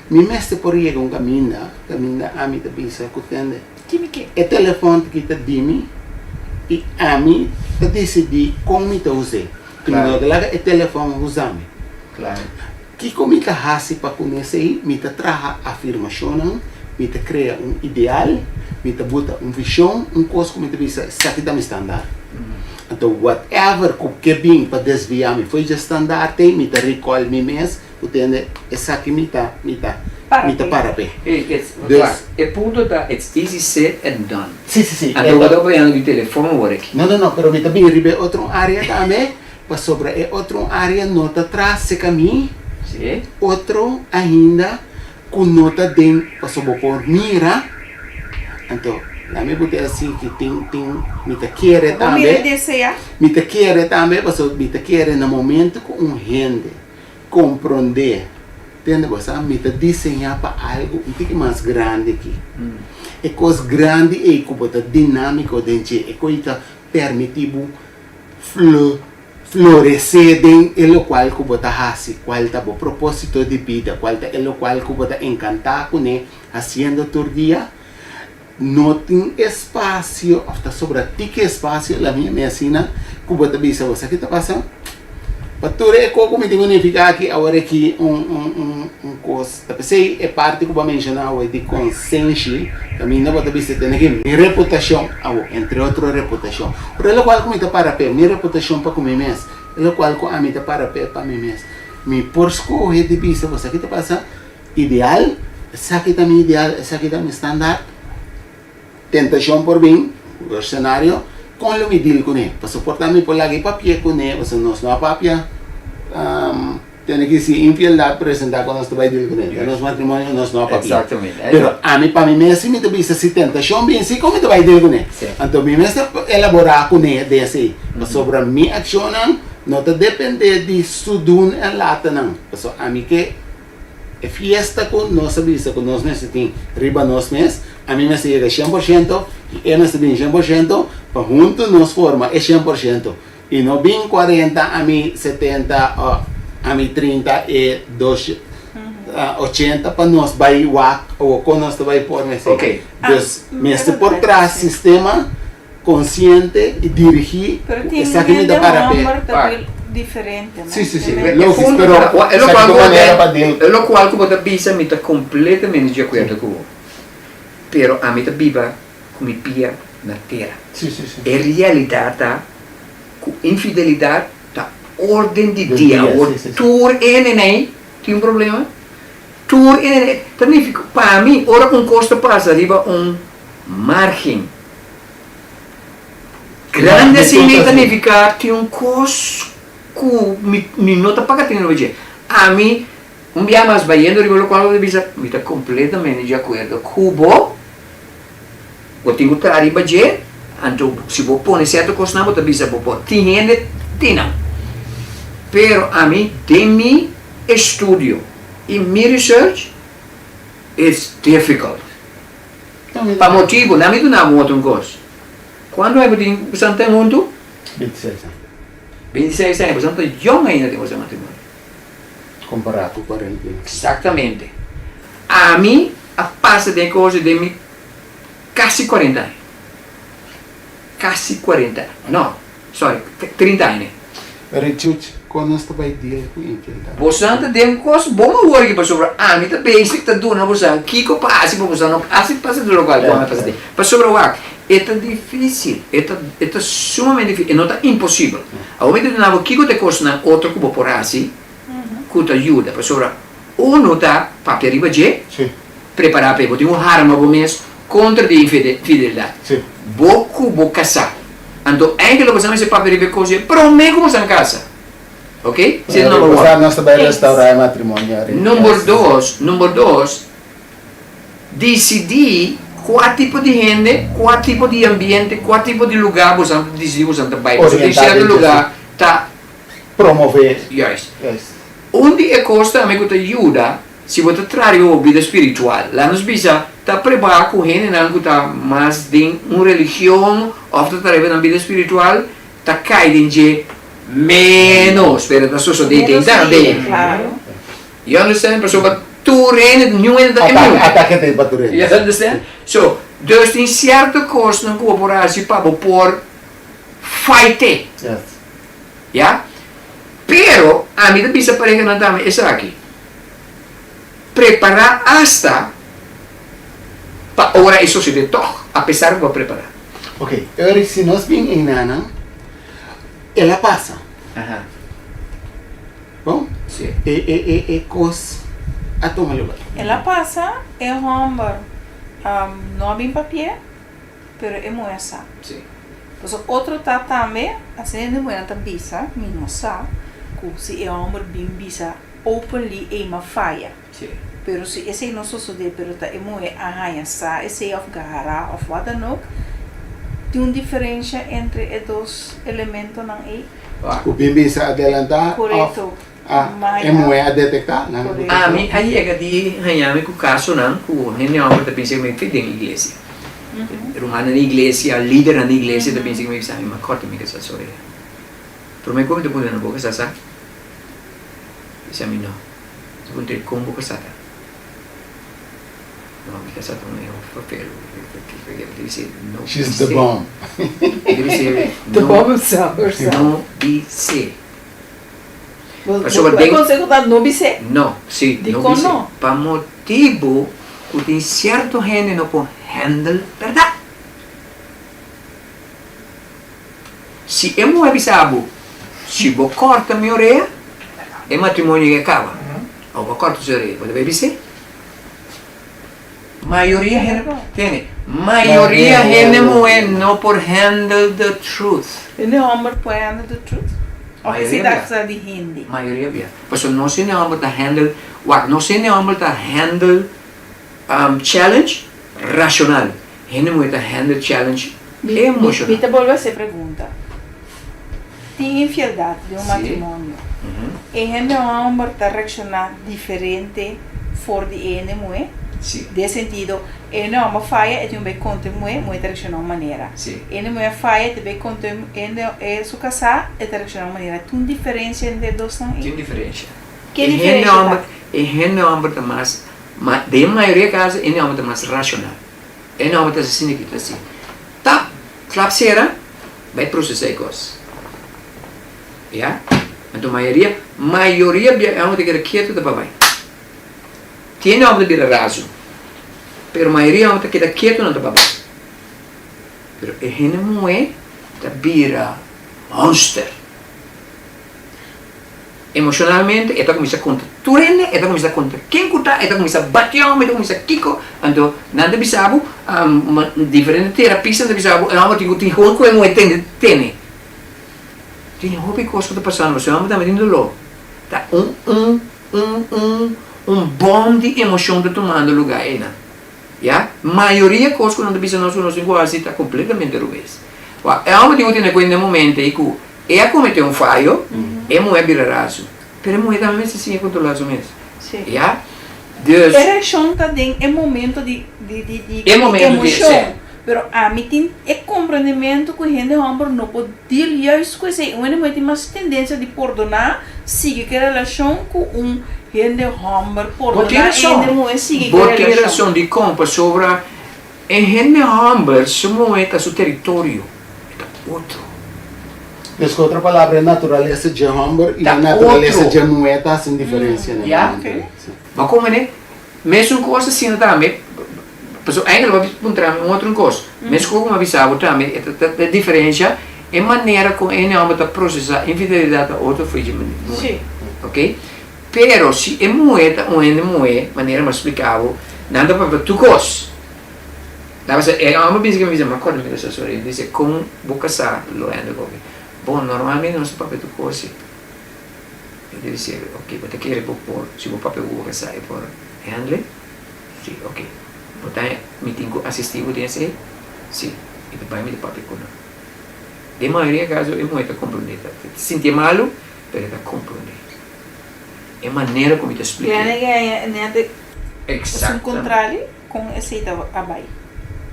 Mi mester por yega un kaminda, kaminda ami ta bisa ku tende. E telefòn ta kita di mi i ami ta disidí kon mi ta us'é. Mi no ta laga e telefòn usa mi. Kiko mi ta hasi pa kuné esei? Mi ta traha afirmashonnan, mi ta krea un ideal, mi ta buta un vishon, un kos ku mi ta bisa esaki ta mi standaard. Anto whatever ku ke bin pa desviá mi fo'i dje standaard ei, mi ta recall mi mes ku tende esaki mi ta mi ta mi ta para p'e. Dus. E punto ta it's easy said and done. Si si si. Anto bo ta bayando di telefon awor aki. No no no, pero mi ta bin riba e otro área tambe. Pasobra e otro un área no ta tras e camí, otro ainda cu no ta den, pasobra bo por mira, anto lami bo ta haci ki tin tin mi ta kere tambe, mi ta kere tambe pasobra mi ta kere na momento cu un hende comprende, tende bo sa mi ta diseña pa algo un tiki mas grandi aki, e cos grandi ey cu bo ta dinamico den dje, e cu ta permiti bo Floresé den e lokual ku bo ta hasi, kual ta bo propósito di bida, kual ta e lokual ku bo ta enkantá kuné hasiendo tur dia. No tin espasio òf ta sobra tiki espasio, la mi yam'é asina, ku bo ta bisa bo sa ki ta pasa? Pa tur e kos ku mi tin ku nifiká aki awor aki un un un kos. Ta p'esei e parti ku bo a menshoná awe di konsenshi, kaminda bo ta bisa tene ki mi reputashon, awo, entre otro reputashon. Pero e lokual ku mi ta para p'e, mi reputashon pa ku mi mes, e lokual ku ami ta para p'e pa mi mes. Mi por skohe di bisa bo esaki ta pasa ideal, esaki ta mi ideal, esaki ta mi standaard. Tentashon por bin, otro senario, kon lo mi deal kuné? Pasobra por ta mi por laga e papia kuné, pasobra nos no a papia. Tene ki si infieldad presenta con nos ta bay deal cune. Den nos matrimonio nos no a papia. Pero ami pa mi mes si mi ta bisa si tentacion bin si con mi ta bay deal cune. Anto mi mes ta elabora cune den esey. Pasobra mi accionnan no ta depende di su doen en latennan. Pasobra ami ke. E fiesta ku nos a bisa ku nos mester tin riba nos mes, ami mester yega 100% i e mester bin 100% pa huntu nos forma e 100% i no bin 40 ami 70 o ami 30 e dos 80 pa nos bai wak o kon nos ta bai forma esei. Ok. Dus mester por traha sistema konsiente i dirigí Pero ku tin esaki mi hende ta para p'e. homber ta bil diferente, no? Sí, sí, sí. Te Lógico, Punto pero ta, e esaki lokual ta ku bo manera ta pa deal. e lokual ku bo ta bisa mi ta kompletamente di akuerdo ku bo. Pero ami ta biba ku mi pia na tera. Sí, sí, sí. E realidat ta ku infidelidat ta orden di Del dia. dia, Awor sí, sí, sí. tur hende ei tin un problema. Tur hende ta nifiká pa mi ora un kos ta pasa riba un margen grandi asina ei ta nifiká tin un kos ku mi mi no ta paga tene riba dje. Ami un bia mas bayendo riba lokual bo ta bisa mi ta kompletamente di akuerdo ku bo. Bo tin ku traha riba dje, anto si bo pone sierto kosnan bo ta bisa bo por tin hende tin nan. Pero ami den mi estudio i mi research it's difficult. Pa motibu, nan mi duna bo otro un kos. Kuantu aña bo tin boso ten huntu? 26 aña. 26 aña, boso ta yong ainda den boso matrimonio. Kompará ku 40. Eksaktamente. Ami a pasa den e kos den mi kasi 40 aña. Kasi 40, no, sorry, 30 aña. Pero Chuch, kon nos ta bai deal ku infieldat? Bosan ta den kos bon awor aki pasobra ami ta bezig ta duna bosan kiko pa hasi pa bosan no hasi pasa di lokual ku ami a pasa den. Pasobra wak, e ta difisil, e ta e ta sumamente difisil, e no ta imposibel. Awor mi ta duna bo kiko ta e kosnan otro ku bo por hasi ku ta yuda pasobra unu ta papia riba dje, Prepará p'e. Bo tin un harma bo mes kontra di infidelidat. Bo ku bo kasá. Anto eindelijk bo sa mester papia riba e kos ei promé ku bo san kasa. Oké? Esei ta number one. Nos ta bai restaurá e matrimonio ariba. Number dos, number dos, disidí kua tipo di hende, kua tipo di ambiente, kua tipo di lugá bo san ta disidí bo san ta bai. Pasobra tin sierto lugá ta. Promové. Juist. Un di e kos tambe ku ta yuda. Si bo ta traha riba bo bida spiritual, laat nos bisa, ta prebá ku hendenan ku ta mas den un religion òf ta traha riba nan bida spiritual ta kai den dje ménos, pero ta sosodé den tambe. You understand? Pasobra tur hende, niun hende ta immune. Atake ta pa tur hende. You understand? So, dus tin sierto kosnan ku bo por hasi pa bo por fight-e. Yes. Ya? Pero, ami ta bisa parehanan tambe esaki. Prepará asta pa ora e sosodé tòg, apesar ku bo a prepará. Ok, Eric, si nos bin einanan, el a pasa. Aha. Bon? Sí. E, e, e, e kos a tuma lugar. El a pasa, e hòmber no a bin papi'é, pero e muhé sa. Sí. Pasobra otro ta tambe, asina hende muhénan ta bisa, mi no sa, ku si e hòmber bin bisa openly ey ma faya. Sí. Pero si esey no sosode pero ta e muhe a haña sa esey of gara of wat dan ook, tin un diferencia entre e dos elementonan ey? Ku bin bisa adelanta of Korekto. a e muhe a detekta? Nan a Korekto. Ami a yega di haña mi ku kasonan ku hende hòmber ta pensa ku mi fit den iglesia. Rumannan di iglesia, lidernan di iglesia ta pensa ku mi bisa mi ma kòrta mi kasa sorry. Promé ku mi ta puntra nan bo kasa sa? Bisa mi no. Mi puntra kon bo kasá ta? No, mi kasá ta un e hopi papel. Mi bisa no She's the bis'é. bomb. Mi bisa The no bomb himself, herself. no bis'é. Bo Pasobra bo den konseho ta no bis'é? No, si, no Dikon bis'é. no? Pa motibu ku tin sierto hende no por handle bèrdat. Si e muhé bisa bo, Si bo kòrta mi orea, e matrimonio ei a kaba. Òf bo a kòrta su orea, bo ta bai bis'é? Mayoria hende, tende, mayoria hende muhé no por handle the truth. Hende hòmber por handle the truth? Òf esei ta afsa di hende? Mayoria bia. Pasobra nos hende hòmber ta handle, wak, nos hende hòmber ta handle challenge rashonal. Hende muhé ta handle challenge emoshonal. Mi ta bolbe hasi e pregunta. Tin infieldad den un matrimonio. E hende homber ta reakshoná diferente for di e hende muhé. Si. Den sentido, e hende hòmber faya, e tin un bai konta e muhé, muhé ta reakshoná un manera. Si. E hende muhé faya, e ta bai konta e hende, e su kasá, e ta reakshoná un manera. Tin un diferensia entre e dosnan ei? Tin un diferensia. Ke E hende diferensia ta? hòmber, e hende hòmber ta mas, ma den mayoria kaso e hende hòmber ta mas rashonal. E hende hòmber ta asina ki ta hasi, tap, klap sera, bai prosesá e kos. Ya? Anto mayoria, mayoria bia e hòmber ta keda ketu ta pa bai. Tin hòmber ta bira razu, pero mayoria hòmber ta keda ketu nan ta baba. Pero e hende muhé ta bira monster. Emoshonalmente e ta kuminsá konta tur hende, e ta kuminsá konta ken ku ta, e ta kuminsá bati hòmber, e ta kuminsá kiko. Anto nan ta bisa bo, diferente terapistanan ta bisa bo, e hòmber tin ku tin kon ku e muhé tende tene. Tin hopi kos ku ta pasando, pasobra e hòmber tambe tin doló. Ta un un. Un un un bom di emocion ta tumando lugar einan. Ya? Mayoria cos cu nan ta bisa nos cu nos tin cu haci ta completamente rubes. Wak, e homber tin cu tene cuenta e momento ei cu e a comete un fayo, e muher a bira razu. Pero e muher tambe mester siña controla su mes. Sí. Ya? Dus. E reaccion ta den e momento di di di di E momento di, emocion. sí. Pero ami tin e comprendimento cu hende homber no por Deal juist ku esei. Un hende muhé tin mas tendensia di pordoná, sigui ku e relashon ku un hende hòmber Bo tin pordoná e rason. hende muhé sigui ku Bo e tin relashon. rason. Dikon? Pasobra e hende hòmber su muhé ta su teritorio, e ta otro. Dus ku otro palabra e naturalesa dje hòmber i Ta e naturalesa otro. dje muhé ta hasi un diferensia na e Ya. momento ei. Sí. Bo a komprendé? Mesun kos asina tambe, pasobra eigenlijk bo a puntra mi un otro kos. Meskos ku mi a bisa bo tambe, e ta ta diferensha e manera kon e hende ta prosesá infidelidat ta otro for dje muhé. Ok? Pero si e muhé ta un hende muhé, manera mi a splika bo, nan ta papia tur kos. Nan bisa, e hòmber bisa ke mi bisa, mi a kòrda mi kasa sori, mi bisa kon bo kasá lo hende koki? Bon, normalmente nos ta papia tur kos si. E ta bisa, ok, bo ta kere bo por, si bo papia ku bo kasá e por handle? Si, ok. Bo ta haña mi tin ku asistí bo den esei? Si. Mi ta bai mi ta papia ku nan. Den mayoria kaso e muhé ta komprondé. Ta sintié malu, pero e ta komprondé. E manera ku mi ta splik'é. Tiene ke haña net esun Exactamente. kontrali kon esei ta a bai.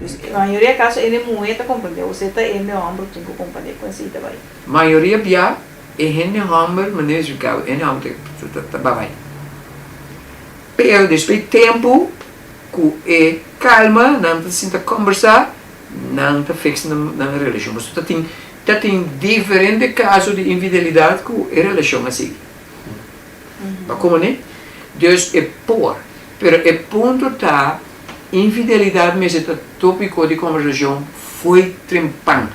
Dus mayoria kaso e muhé ta komprondé, ose ta e hòmber ku tin ku komprondé kon esei ta bai. Mayoria bia e hende hòmber, manera di splika bo, e hende hòmber ta bai. Pero despues di tempu ku e kalma, nan ta sinta kombersá, nan ta fix nan relashon. Pasobra ta tin ta tin diferente kaso di infidelidat ku e relashon a sigui. Bo a komprendé? Dus e por. Pero e punto ta, infidelidat mester ta tópiko di kombersashon fo'i trempan.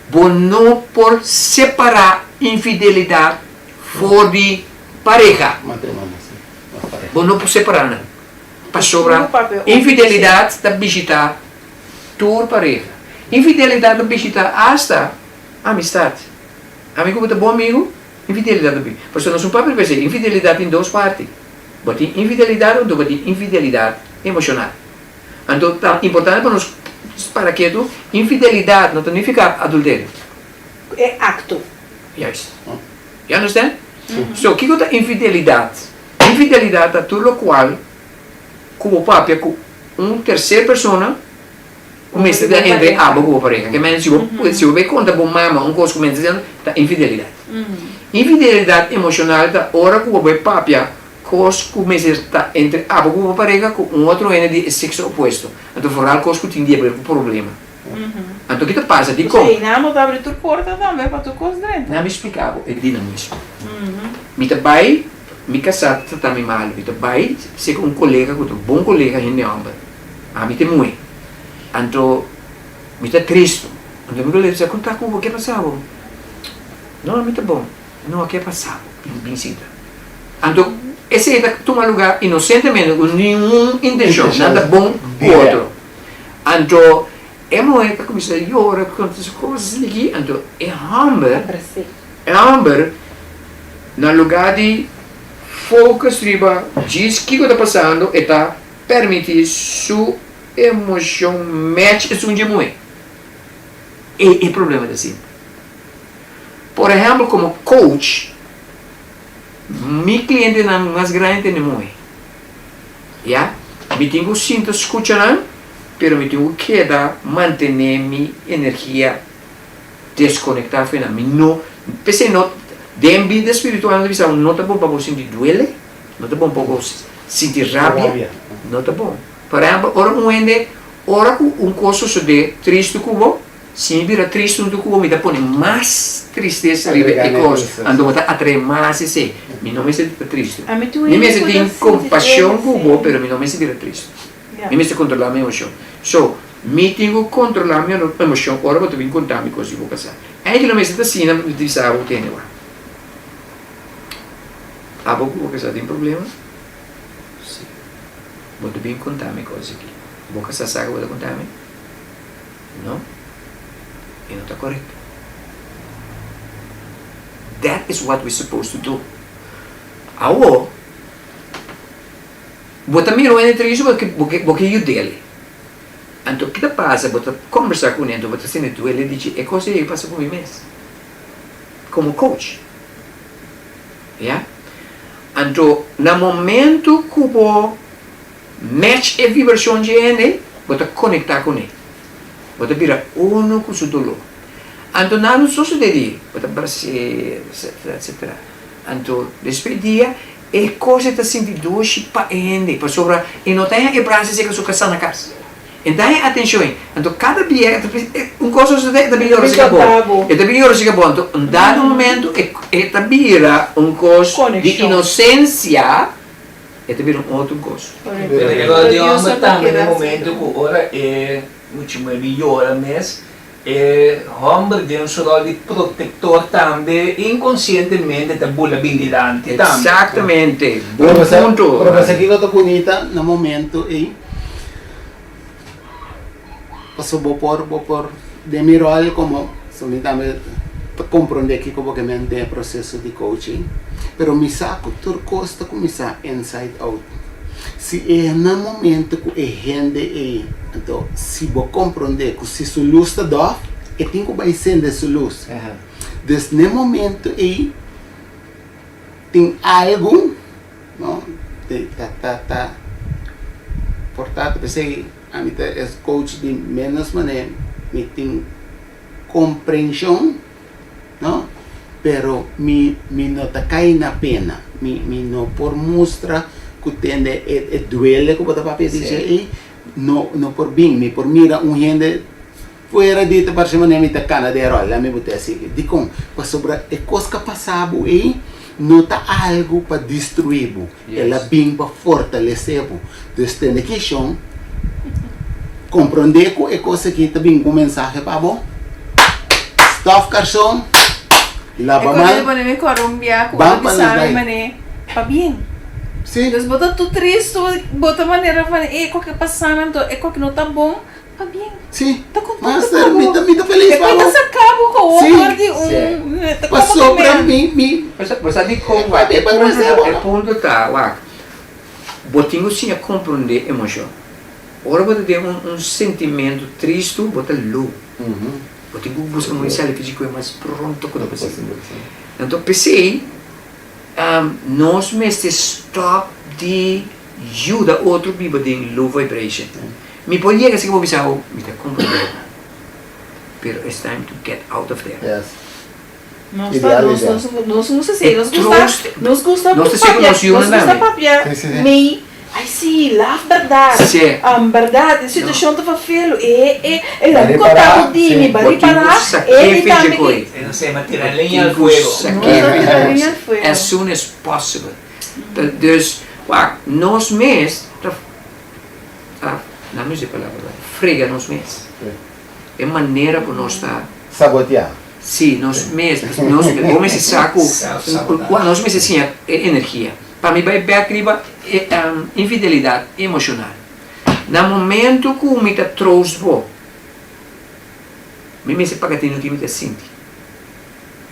Bo no por separá infidelidat for di pareha. Matrimonio, sí. Of pareha. Bo no por separá nan. Pasobra infidelidat ta bishitá tur pareha. Infidelidat ta bishitá asta amistat. Ami ku bo ta bon amigu, infidelidat ta bini. Pasobra nos un papia ta pensa, infidelidat tin dos parti. Bo tin infidelidat anto bo tin infidelidat emoshonal. Anto ta importante pa nos para ketu, infidelidat no ta nifiká adulterio. E akto. Juist. You understand? So, kiko ta infidelidat? Infidelidat ta tur lokual ku bo papia ku un terser persona ku mester ta entre abo ku bo pareha. Ke men si bo si bo bai konta bo mama un kos ku mester ta ta infidelidat. Infidelidat emoshonal ta ora ku bo bai papia kos ku mester ta entre abo ku bo pareha ku un otro hende di e sekso opuesto. Anto foral kos ku tin di haber ku problema. Anto ki ta pasa? Dikon? Pues einan bo ta abri tur porta tambe pa tur kos drenta. Nan mi splika bo e dinamismo. Mi ta bai, mi kasá ta trata mi malu, mi ta bai seka un kolega ku ta un bon kolega hende hòmber, ami ta e muhé. Anto mi ta tristu. Anto mi kolega ta bisa, kon ta ku bo? Ke pasa bo? No, mi ta bon. No, ke pasa bo? Bin bin sinta. Anto esei ta tuma lugá inosentemente ku ningun intenshon, nan ta bon ku otro. Anto e muher ta cuminsa yora conta su cosas ligi anto e homber e homber na lugar di focus riba djis kico ta pasando e ta permiti su emocion match esun dje muher e e problema ta simpel por ehempel como coach mi clientenan mas grandi ta e muher. Ya? Mi tin ku sinta skucha nan, pero mi tin ku keda mantené mi energia deskonektá for nan. Mi no, p'esei no, den bida spiritual nan ta bisa no ta bon pa bo sinti duele, no ta bon pa bo sinti rabia, no ta bon. Por ehèmpel, ora un hende, ora ku un kos sosodé tristu ku bo, Si mi bira tristu huntu ku bo, mi ta pone mas tristesa riba e kos, anto bo ta atraé mas esei. Mi no mester ta tristu. Mi mester tin kompashon ku bo, pero mi no mester bira tristu. Mi mester kontrolá mi emoshon. So, mi tin ku kontrolá mi emoshon ora bo ta bin konta mi kos di bo kasá. Eiki no mester ta asina, mi ta bisa abo tene wak. Abo ku bo kasá tin problema? Si. Bo ta bin konta mi kos aki. Bo kasá sa ku bo ta konta mi? No, e no ta korekto. That is what we supposed to do. Awo, bo ta mira un hende tristu, bo ke, bo ke, bo ke yud'el. Anto ki ta pasa? Bo ta kombersá kuné, anto bo ta sinti duele di dje, e kos ei a pasa ku mi mes, komo coach. Ya? Anto na momento ku bo Match e vibrashon dje hende, bo ta konektá kuné. Bo ta bira unu ku su doló. Anto nada no sosodé di, bo ta bras'é, etsetera, etsetera. Anto despues dia e kos e ta sinti dushi pa e hende, pasobra e no ta haña e brasa esei ku su kasá na kas. E ta haña atenshon ei. Anto kada bia e ta un kos a sosodé e ta bin yora serka bo. E ta bin yora serka bo. Anto un dado momento e ta bira un kos di inosensia. E ta bira un otro kos. Pero e rol di homber tambe na e momento ku ora e mucha muher bin yora mes, e homber den su rol di protektor tambe inkonsientemente ta bula bin dilanti tambe. Exactamente, bon punto. Pero pasa kiko ta bunita na momento ei, pasobra bo por bo por den mi rol komo so mi tambe ta komprondé kiko bo ke men den e proseso di coaching, pero mi sa ku tur kos ta kuminsá inside out. Si e na momento ku e hende ei, anto si bo komprondé ku si su lus ta dòf, e tin ku bai sende su lus. Dus na e momento ei tin algu, no, ta ta ta por ta p'esei ami ta e coach di ménos manera mi tin. Comprension no pero mi mi no ta cay na pena mi mi no por mustra cu tende e e duele cu bo ta papia di dje ey no no por bin mi por mira un hende fuera di ta parce manera mi ta cana den rol lami bo ta sigui dicon pasobra e cos ca pasa bo ey no ta algo pa destrui bo El a bin pa fortalesé bo. Dus tende ki shon, komprondé ku e kos aki ta bin ku un mensahe pa bo. Stòf karson, laba E man, kos pone mi kòrda un bia ku bo ban ta pa bisa nos mi bai. manera pabien. Sí. Dus bo ta tur tristu, bo ta manera van e kos ke pasa mi anto e kos no ta bon. Pabien. Sí. Ta contento Master, pa bo. mi ta, mi ta feliz E pa ta bo. saca bo gewoon Sí. for di un... Sí. Ta como que Pasobra men. mi, mi. Bo sa dikon wak, e E punto ta, bo. e punto ta wak, bo tin ku siña komprondé emoshon. Ora bo ta den un un sentimentu tristu, bo ta low. Bo tin ku buska un sali fisi ku e mas pronto ku ta posibel. Anto p'esei nos mester stòp di yuda otro biba den low vibration. Mi por yega si ku bo bisa oh mi ta komprendé bo pero it's time to get out of there. Yes. Nos Ideal, ta, nos, ideal. nos, nos gusta sí, E nos gusta, troost, nos gusta nos ta sigue papia, nos yunan nos gusta tambe. papia Sí, sí, sí. mei, ai sí, laf berdad, Sí. berdad, e situacion ta vervelu, e, e, e la Ba mi conta ripará, bo di sí. mi, ba Bo tin ku ripará, e sak'é di fecha tambe ku ki, ei. E no se ma tira Bo leña tin al ku fuego. Nos sak'é ta tira fecha leña al fuego. as soon as possible. Dus, wak, nos mes ta Ta, nan no usa e palabra bai, frega nos mes. E manera ku nos ta. Saboteá. Sí, nos mes, nos, bo mester sa ku, ku nos mester siña e energia. Pa mi bai bèk riba e infidelidat emoshonal. Na momento ku mi ta troost bo, mi mester paga tinu ki mi ta sinti.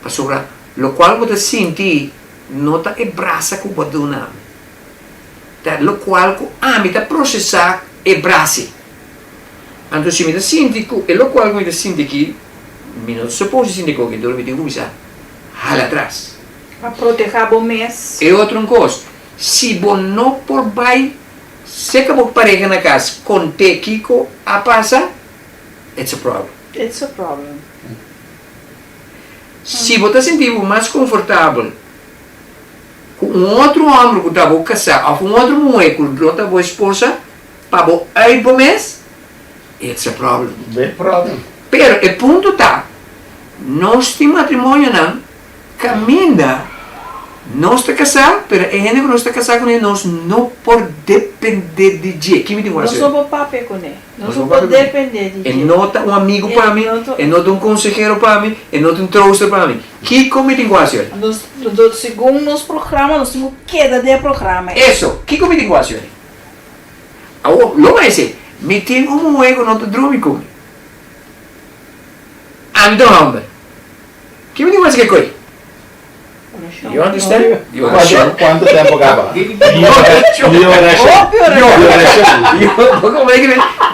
Pasobra lokual bo ta sinti no ta e brasa ku bo a duna mi. Ta lokual ku ami ta prosesá e brasi. Anto si mi ta sinti ku e lokual ku mi ta sinti aki, mi no ta supos di sinti ku aki, dor mi tin ku kuminsá hala atras. Pa protehá bo mes. E otro un kos, si bo no por bai Seka bo pareha na kas kont'é kiko a pasa, it's a problem. It's a problem. Si bo ta sinti bo mas konfortabel ku un otro hòmber ku ta bo kasá òf un otro muhé ku no ta bo esposa pa bo uit bo mes, it's a problem. Big problem. Pero e punto ta, nos tin matrimonionan Kaminda nos ta kasá, pero e hende ku nos ta kasá kuné nos no por dependé di dje. Ki mi tin ku Nos hasi? no por papia kuné. Nos Nos no no por por papia kuné. dependé di E dje. no ta un amigu E pa mi, no ta e no ta un konsehero pa mi, e no ta un trooster pa mi. Kiko mi tin ku hasi ori? Nos, nos, segun nos programa nos tin ku keda den e programa ei. Eso, kiko mi tin ku hasi ori? Awor, lo mi a hasi, mi tin un muhé ku no ta drumi ku mi. Ami ta un hòmber. Ki mi tin wens ke koe? You understand? Cuanto, cuanto tempo caba?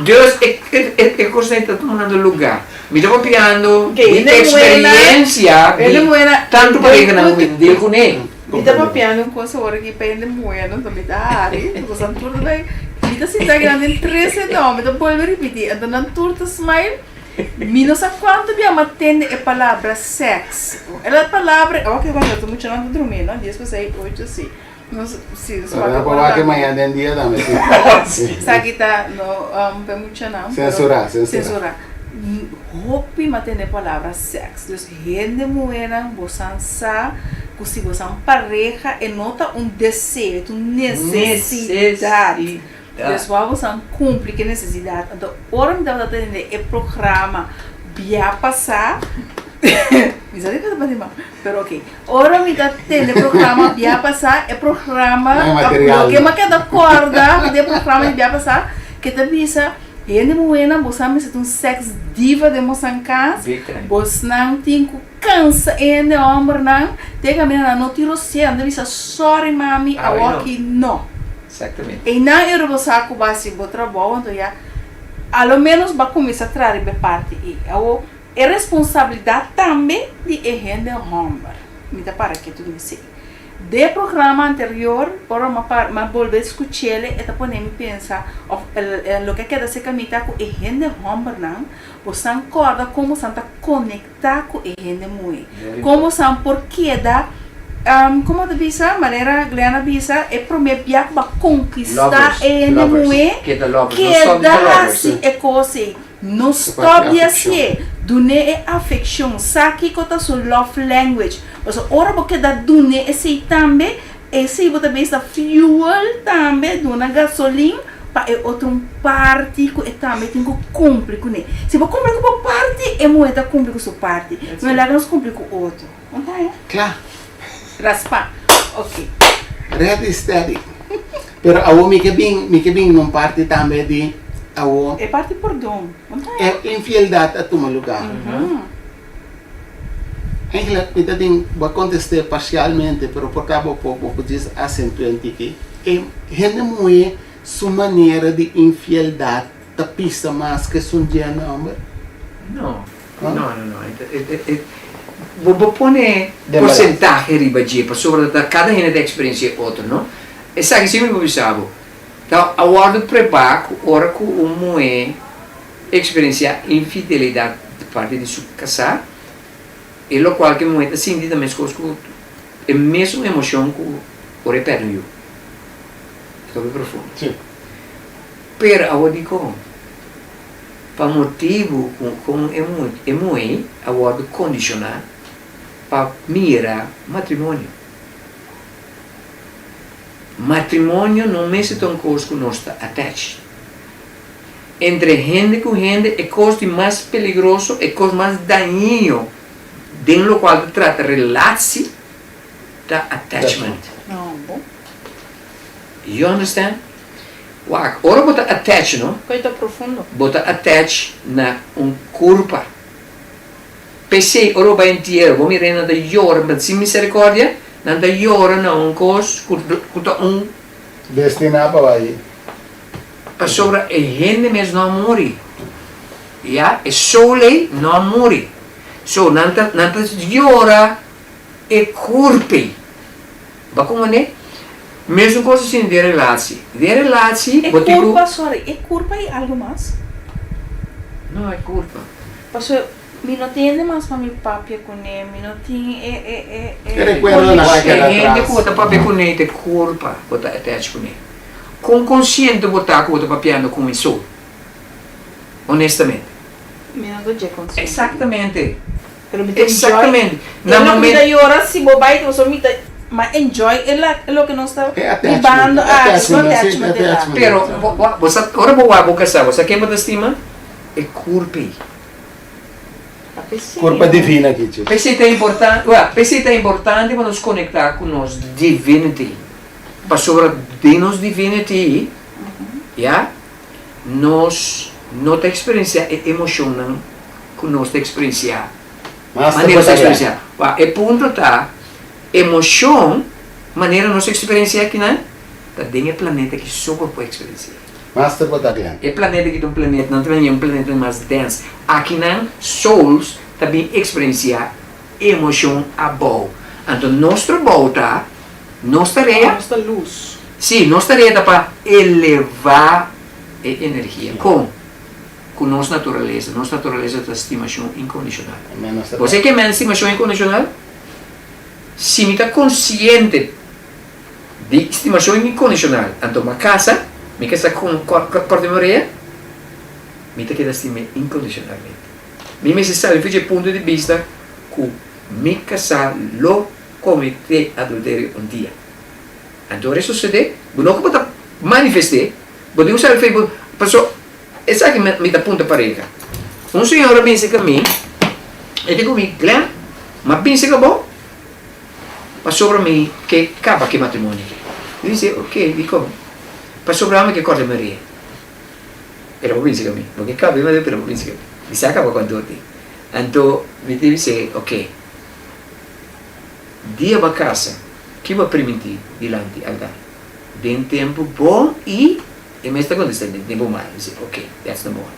Dus e, e, e, e cos ta tomando lugar. Mi ta papiando di experiencia di tanto pareha nan mi deal kuné. Mi ta papiando un cos awor aki pa hende muhe no mi ta hari, pasobra nan tur ta bay, mi ta sinta aki nan 13 no, mi ta bolbe ripiti, anto nan tur ta smile. Mi no sa cuanto bia m'a tende e palabra sex. E la palabra, ok bueno ta muchanan ta drumi no, dies pa seis, ocho si. Nos si nos Ora por wak mañana den dia tambe si. Esaki ta no pa e muchanan. Censura, censura. Censura. Hopi m'a tende e palabra sex. Dus hende muhernan bosan sa cu si bosan pareha e no ta un deseo, e ta un necesidad. Pues wou boso cumpli cu e necesidad. Anto ora mi tabata tende e programa bia pasa, mi sa di cu ta bati man, pero ok. Ora mi ta tende e programa bia pasa, e programa, loke mi a keda corda di e programa di bia pasa, ke ta bisa hende muhernan boso a mester ta un sex diva den boso cas, bosnan tin cu cansa e hende hombernan te caminda nan no tin rosea, nan ta bisa sorry mami awoki no. Exactamente. Einan e riba sa ku bo hasi bo trabou, anto ya a lo menos bo a kuminsá traha riba e parti ei. Awor, e responsabilidat tambe di e hende hòmber. Mi ta para ketu den esei. Den e programa anterior, ora mi a para, mi a bolbe skuch'el, e ta pone mi pensa, òf loke a keda serka mi ta ku e hende hòmbernan, bo san kòrda kon bo san ta konektá. ta ku e hende muhé. Komo san por keda, komo ta bisa, manera Glenn a bisa, e promé bia ku bo a konkistá e hende muhé, keda hasi e kos ei. No stòp di hasié. Dun'é e afekshon. Sa kiko ta su love language. Pasobra ora bo keda dun'é esei tambe, Esei bo ta bisa fuel tambe duna gasolin pa e otro un parti ku e tambe tin ku kumpli kuné. Si bo kumpli ku bo parti e muhé ta kumpli ku su parti. No e laga nos kumpli ku otro. No ta e? Kla. Raspa. Ok. Ready steady. Pero awo mi ke bin mi ke bin na un parti tambe di awo. E parti pordon. No ta e? E infieldat a tuma luga. Eigenlijk mi ta tin bo a contesté parcialmente pero por ta bo por bo por djis acentua un tiki. E hende muhé su manera di infieldad ta pisa mas ke esun dje hende homber? No, no, no, no. Bo bo pone porcentahe riba dje pasobra ta cada hende ta experiencia e otro, no? Esaki si mi por bisa bo, ta a wordo preba cu ora cu un muhé Eksperensiá infidelidat di parti di su kasá, e lokual ku e muhé ta sinti ta meskos ku e mesun emoshon ku ora e pèrdè un yu. E ta hopi profundo. Sí. Pero awor dikon? Pa motibu ku kon e e muhé a wòrdu kondishoná pa mira matrimonio. Matrimonio no mester ta un kos ku nos ta attach. Entre hende ku hende e kos di mas peligroso, e kos mas dañino den lokual ta trata relatsi ta attachment. You understand? Wak, ora bo ta attach no, bo ta attach na un kurpa. P'esei ora bo bai entiero bo mira nan ta yora, but sin misericordia, nan ta yora na un kos ku ta un. Destiná pa bai. Pasobra e hende mes no a muri. Ya, e soul ei no a muri. So, nan ta, nan ta yora e kurp ei. Bo a komprendé? Mesun kos asina den relatie. Den relatie E bo tin ku. kurpa, sorry, e kurpa i algu mas? No, e kurpa. Paso mi no tin hende mas pa mi papia kuné, mi no tin e e e E rekuerdonan a E keda hende ku bo atras. ta papia kuné ta e kurpa bo ta attach kuné. Kon konsiente bo ta ku bo ta papiando ku un so? Honestamente. Mi no ta dje konsiente. Eksaktamente. Pero mi ta enjoy. Eksaktamente. E Na loke mi momento. ta yora si bo bai pasobra mi ta ma enjoy e la e loke nos ta E attachment, bibando e aki, su attachment, si, e attachment e la. attachment. Pero bo bo bo sa ora bo wak bo kasá bo sa ken bo ta stima? E kurpa ei. Ta p'esei. Kurpa divina kichi. P'esei ta importante, wak, p'esei ta importante pa nos konektá ku nos divinity. Pasobra den nos divinity, ya, nos no ta eksperensiá e emoshonnan ku nos ta eksperensiá. Mas ta Manera nos ta bota eksperensiá. Wak, e punto ta, emoshon, manera nos eksperensiá akinan, ta den e planeta aki so bo por eksperensiá. Mas ta bota glen. E planeta aki ta un planeta, nan ta bini un planeta mas dens. Akinan souls ta bin eksperensiá emoshon abou. Anto nos trabou ta, nos tarea. Nos ta lus. Sí, nos tarea ta pa elevá e energia. Kon? Ku nos naturalesa. Nos naturalesa ta stimashon inkondishonal. Bo sa ke men stimashon inkondishonal? Si mi ta konsiente di stimashon inkondishonal, anto mi a kasa, mi kasa ku un kòrta mi orea, mi ta keda stim'é inkondishonalmente. Mi mester sali for dje punto di bista ku mi kasá lo kometé adulterio un dia. Anto ora e sosodé, bo no ku bo ta manifest'é, bo tin ku sali for bo, paso esaki mi ta punta pareha. Un señora a binse ka mi, e di ku mi, Glenn, m'a binse ka bo pasobra mi ke kaba ku e matrimonio aki. Mi di, ok, dikon? Pasobra ami ke kòrta mi orea. Pero bo binse ku mi. Bo ke kaba e matrimonio pero bo binse ku mi. Mi sa kaba ku anto ti. Anto mi ta bis'é, ok, dia bo a kasa, ki bo a primintí dilanti altar? Den tempu bon i e mes ta kontestá, den tempu mal. Mi bis'é, ok, that's number one.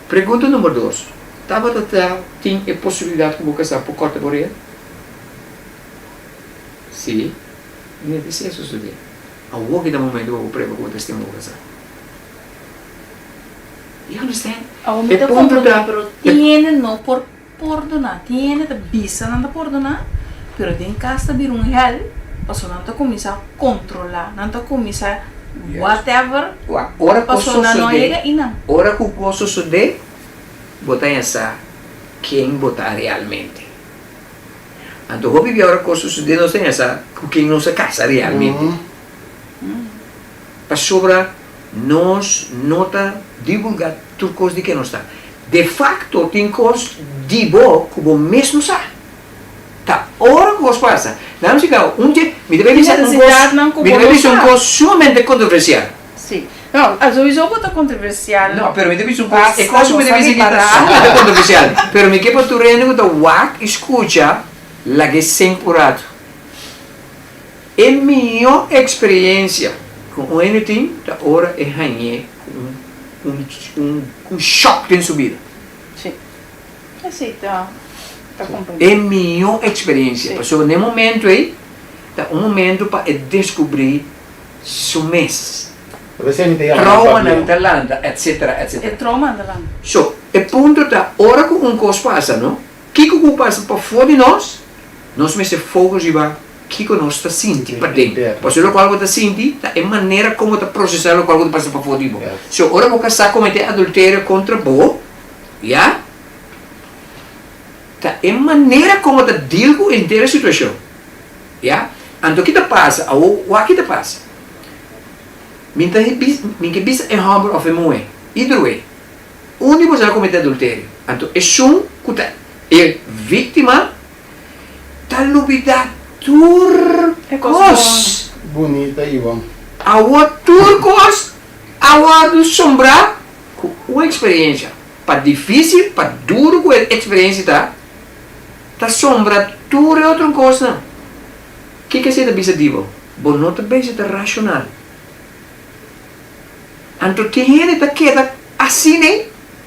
Pregunta number dos, tabata ta tin e posibilidat ku bo kasá por kòrta bo rea? Sí, mi a bis'é sosodé. Awor ki ta momento pa bo prueba ku bo ta stima bo kasá. You understand? Awor mi E ta punto komprondé, ta, pero e tin hende no por pordoná. Tin hende ta bisa nan ta pordoná, pero den kas ta bira un hèl, pasobra nan ta kuminsá kontrolá, nan ta kuminsá Yes. whatever, Wak, ora ku pasobra nan no a sosodé, yega einan. ora ku kos sosodé, bo ta haña sa ken bo ta realmente. Anto hopi bia ora kos sosodé nos ta haña sa ku ken nos a kasa realmente. Pasobra nos no ta divulgá tur kos di ke nos ta. De fakto tin kos di bo ku bo mes no sa. Ta ora ku kos pasa. Nan si kaba un dje, mi ta bai bisa un kos, mi ta bai bisa un kos sumamente kontroversial. Sí. No, souiso bo ta kontroversial. No, pero mi ta bisa un kos, e kos ku mi ta bisa aki ta sumamente kontroversial. Pero mi ke pa tur hende ku ta wak i skucha lag'é sink un ratu. E mihó eksperiencia ku un hende tin ta ora e hañ'é ku un un un shòk den su bida. Sí. Esei ta ta komprendé. E mihó eksperiencia. Sí. Pasobra na e momento ei ta un momento pa e deskubrí su mes. P'esei mi ta yama nan Traumanan papia. ta lanta, etcetera, etcetera. E traumanan ta lanta. So, e punto ta ora ku un kos pasa, no? Kiko ku pasa pafó di nos, nos mester focus riba Kiko nos ta sinti paden? Pasobra lokual bo ta sinti ta e manera kon bo ta prosesá lokual ku ta pasa pafó di bo. So, ora bo kasá kometé adulterio kontra bo, ya, ta e manera kon bo ta deal ku henter e situashon. Ya. Anto ki ta pasa? Awor, wak ki ta pasa. Mi ta mi ke bisa e hòmber òf e muhé, either way, un di boso a kometé adulterio, anto esun ku ta e víktima, Ta lubida tur kos. Bunita i bon. Awor tur kos a wòrdu sombrá ku un eksperiencia. Pa difísil, pa duru ku e eksperiencia ta, ta sombra tur e otro kosnan. Kiko esei ta bisa di bo? Bo no ta bezig ta rashonal. Anto tin hende ta keda asina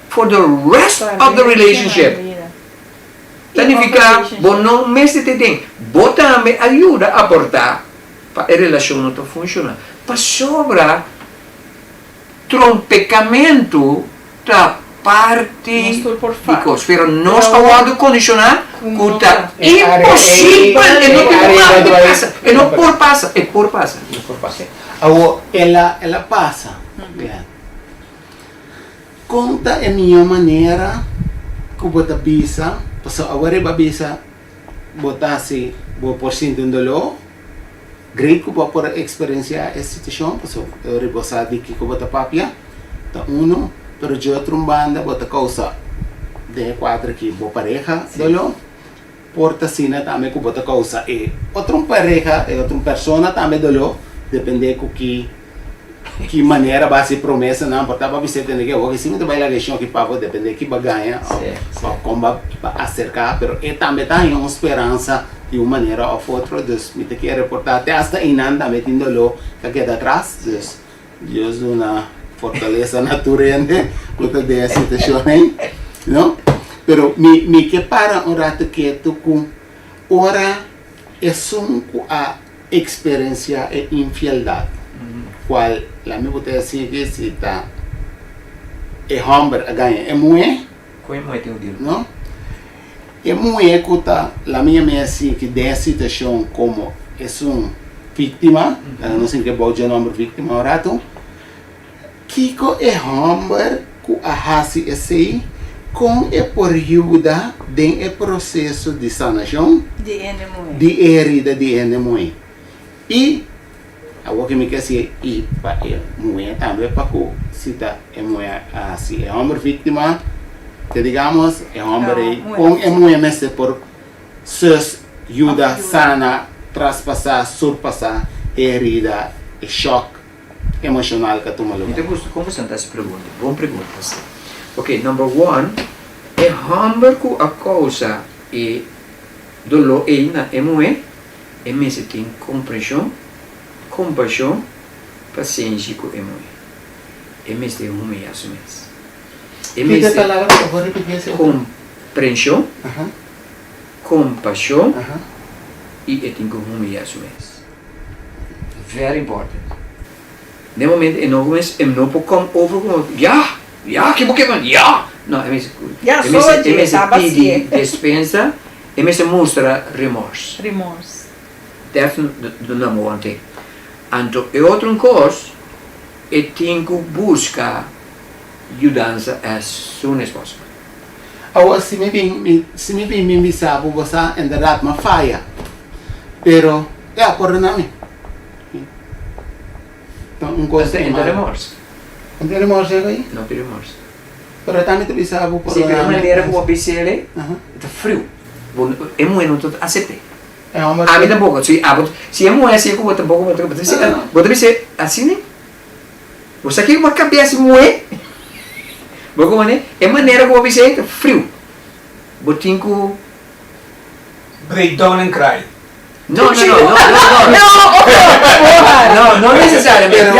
for the rest of the relationship. Ta nifiká bo no mester ta den. Bo tambe a yuda aportá pa e relashon no ta funshoná. Pasobra trompekamentu ta parti di kos, pero nos a wòrdu kondishoná ku ta imposibel, e no tin mag di pasa, e no por pasa, e por pasa. E por pasa. Awor, el a, el a pasa. Kon ta e mihó manera ku bo ta bisa, pasobra awor riba bisa bo ta hasi bo por sinti un doló great ku bo por a eksperensiá e situashon pasobra e ora bo sa di kiko bo ta papia ta uno, pero dje otro un banda bo ta kousa den e kuadro aki bo pareha doló, por ta asina tambe ku bo ta kousa e otro un pareha, e otro un persona tambe doló depende ku ki Ki manera bo hasi promesanan por ta pa bis'é tende ke awor si mi ta bai laga e shon aki pafo depende ki bo a gaña òf kon bo a aserká pero e tambe ta haña un speransa di un manera òf otro dus mi ta kere por ta te asta einan tambe tin doló ta keda atras dus Dios duna fortalesa na tur hende ku ta den e situashon ei no pero mi mi ke para un rato ketu ku ora esun ku a Experencia e infieldad, cual la mi bo ta sigui si ta e homber a gaña e muhe, Con e muhe tin un deal? No? E muhe cu ta la mi yama e sigui den e situacion como esun victima, laga nos sinti bou dje nomber victima un rato, Kiko e hòmber ku a hasi esei, kon e por yuda den e proseso di sanashon di e herida di hende muhé? I awor ke mi ke hasi i pa e muhé tambe pa ku si ta e muhé a hasi e hòmber víktima, ke digamos e hòmber ei, kon e muhé mester por sus yuda sana, traspasá, surpasá e herida, e shòk emocional ka tuma Mi lugar. ta gusta kon boso ta hasi pregunta. Bon pregunta si. Ok, number one, e hòmber ku a kousa e doló ei na e muhé, e mester tin komprenshon, kompashon, pasenshi ku e muhé. E mester humiyá su mes. E Kiko e mester palabra? Por favor repití ese otro. komprenshon, kompashon i e tin ku humiyá su mes. Very important. Den momento e no mes e no por come over como ya, ya ke bo ke man ya. No e mester Ya e mester soji, e mester taba pidi sie. despensa, e mester mustra remors. Remors. That's the number one thing. Anto e otro un kos e tin ku buska yudansa as soon as possible. Awor si mi bin mi si mi bin mi bisa bo bo sa inderdat m'a faya pero e a pordona mi ta un kos Esta ku no tin m'a remors. No tin remors e ei? No tin remors. Pero ta mi ta bisa bo Si pero e pordona mi. manera ku bo a bis'el e ta friu. Bo e muhé no ta asept'é. E homber Ami tampoko. Si abo si e muhé hasié ku bo tampoko bo ta bo ta bis'é bo ta bis'é asina. Bo sa kiko bo a kabes muhé? Bo ku manera, e manera ku bo bisa ei ta friu. Bo tin ku. Break down and cry. No, no, no, no, no, no. No, no necesariamente.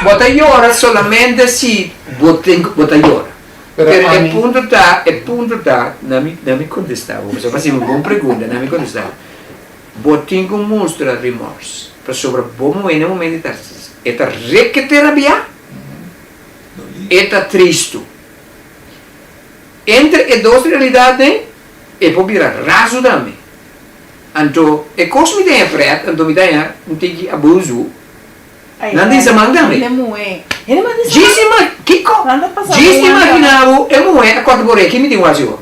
Bo ta yora solamente si bo tin ku, bo ta yora. Pero e punto ta, e punto ta, na mi, na mi kontestá bo, pasobra bo hasi un bon pregunta, na mi kontestá. Bo tin ku mustra remors, pasobra bo muhé na e momento ta e ta rekete rabiá, e ta tristu. Entre e dos realidatnan e por bira razu tambe. Anto e kos mi ta haña prèt, anto mi ta haña un tiki abuzu. Nan tin saman tambe. Djis ima kiko? Djis imagina bo e muhé a kòrta bo reki mi tin wak si bo.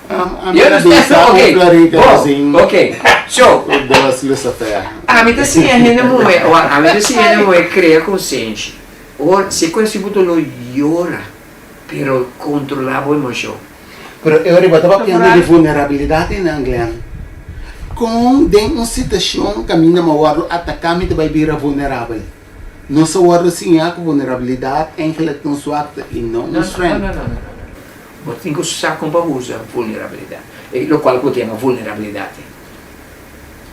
Ami You ta understand? bisa un Okay. florita Bo, sin okay. So, ku dos lucifer. ami ta siña hende muhé, wak, ami ta siña hende muhé krea konsenshi. Or, si ku esi bo doló yora, pero kontrolá bo emoshon. Pero e ora bo ta papiando di vulnerabilidat einan, Glenn. Kon den un situashon kaminda mi a wòrdu ataká mi ta bai bira vulnerabel? Nos a wòrdu siñá ku vulnerabilidat eigenlijk ta un swakte i no un strength. No, no, no, no, no. Bo tin ku sa kon pa usa vulnerabilidat, e lokual ku bo ta yama vulnerabilidat ei.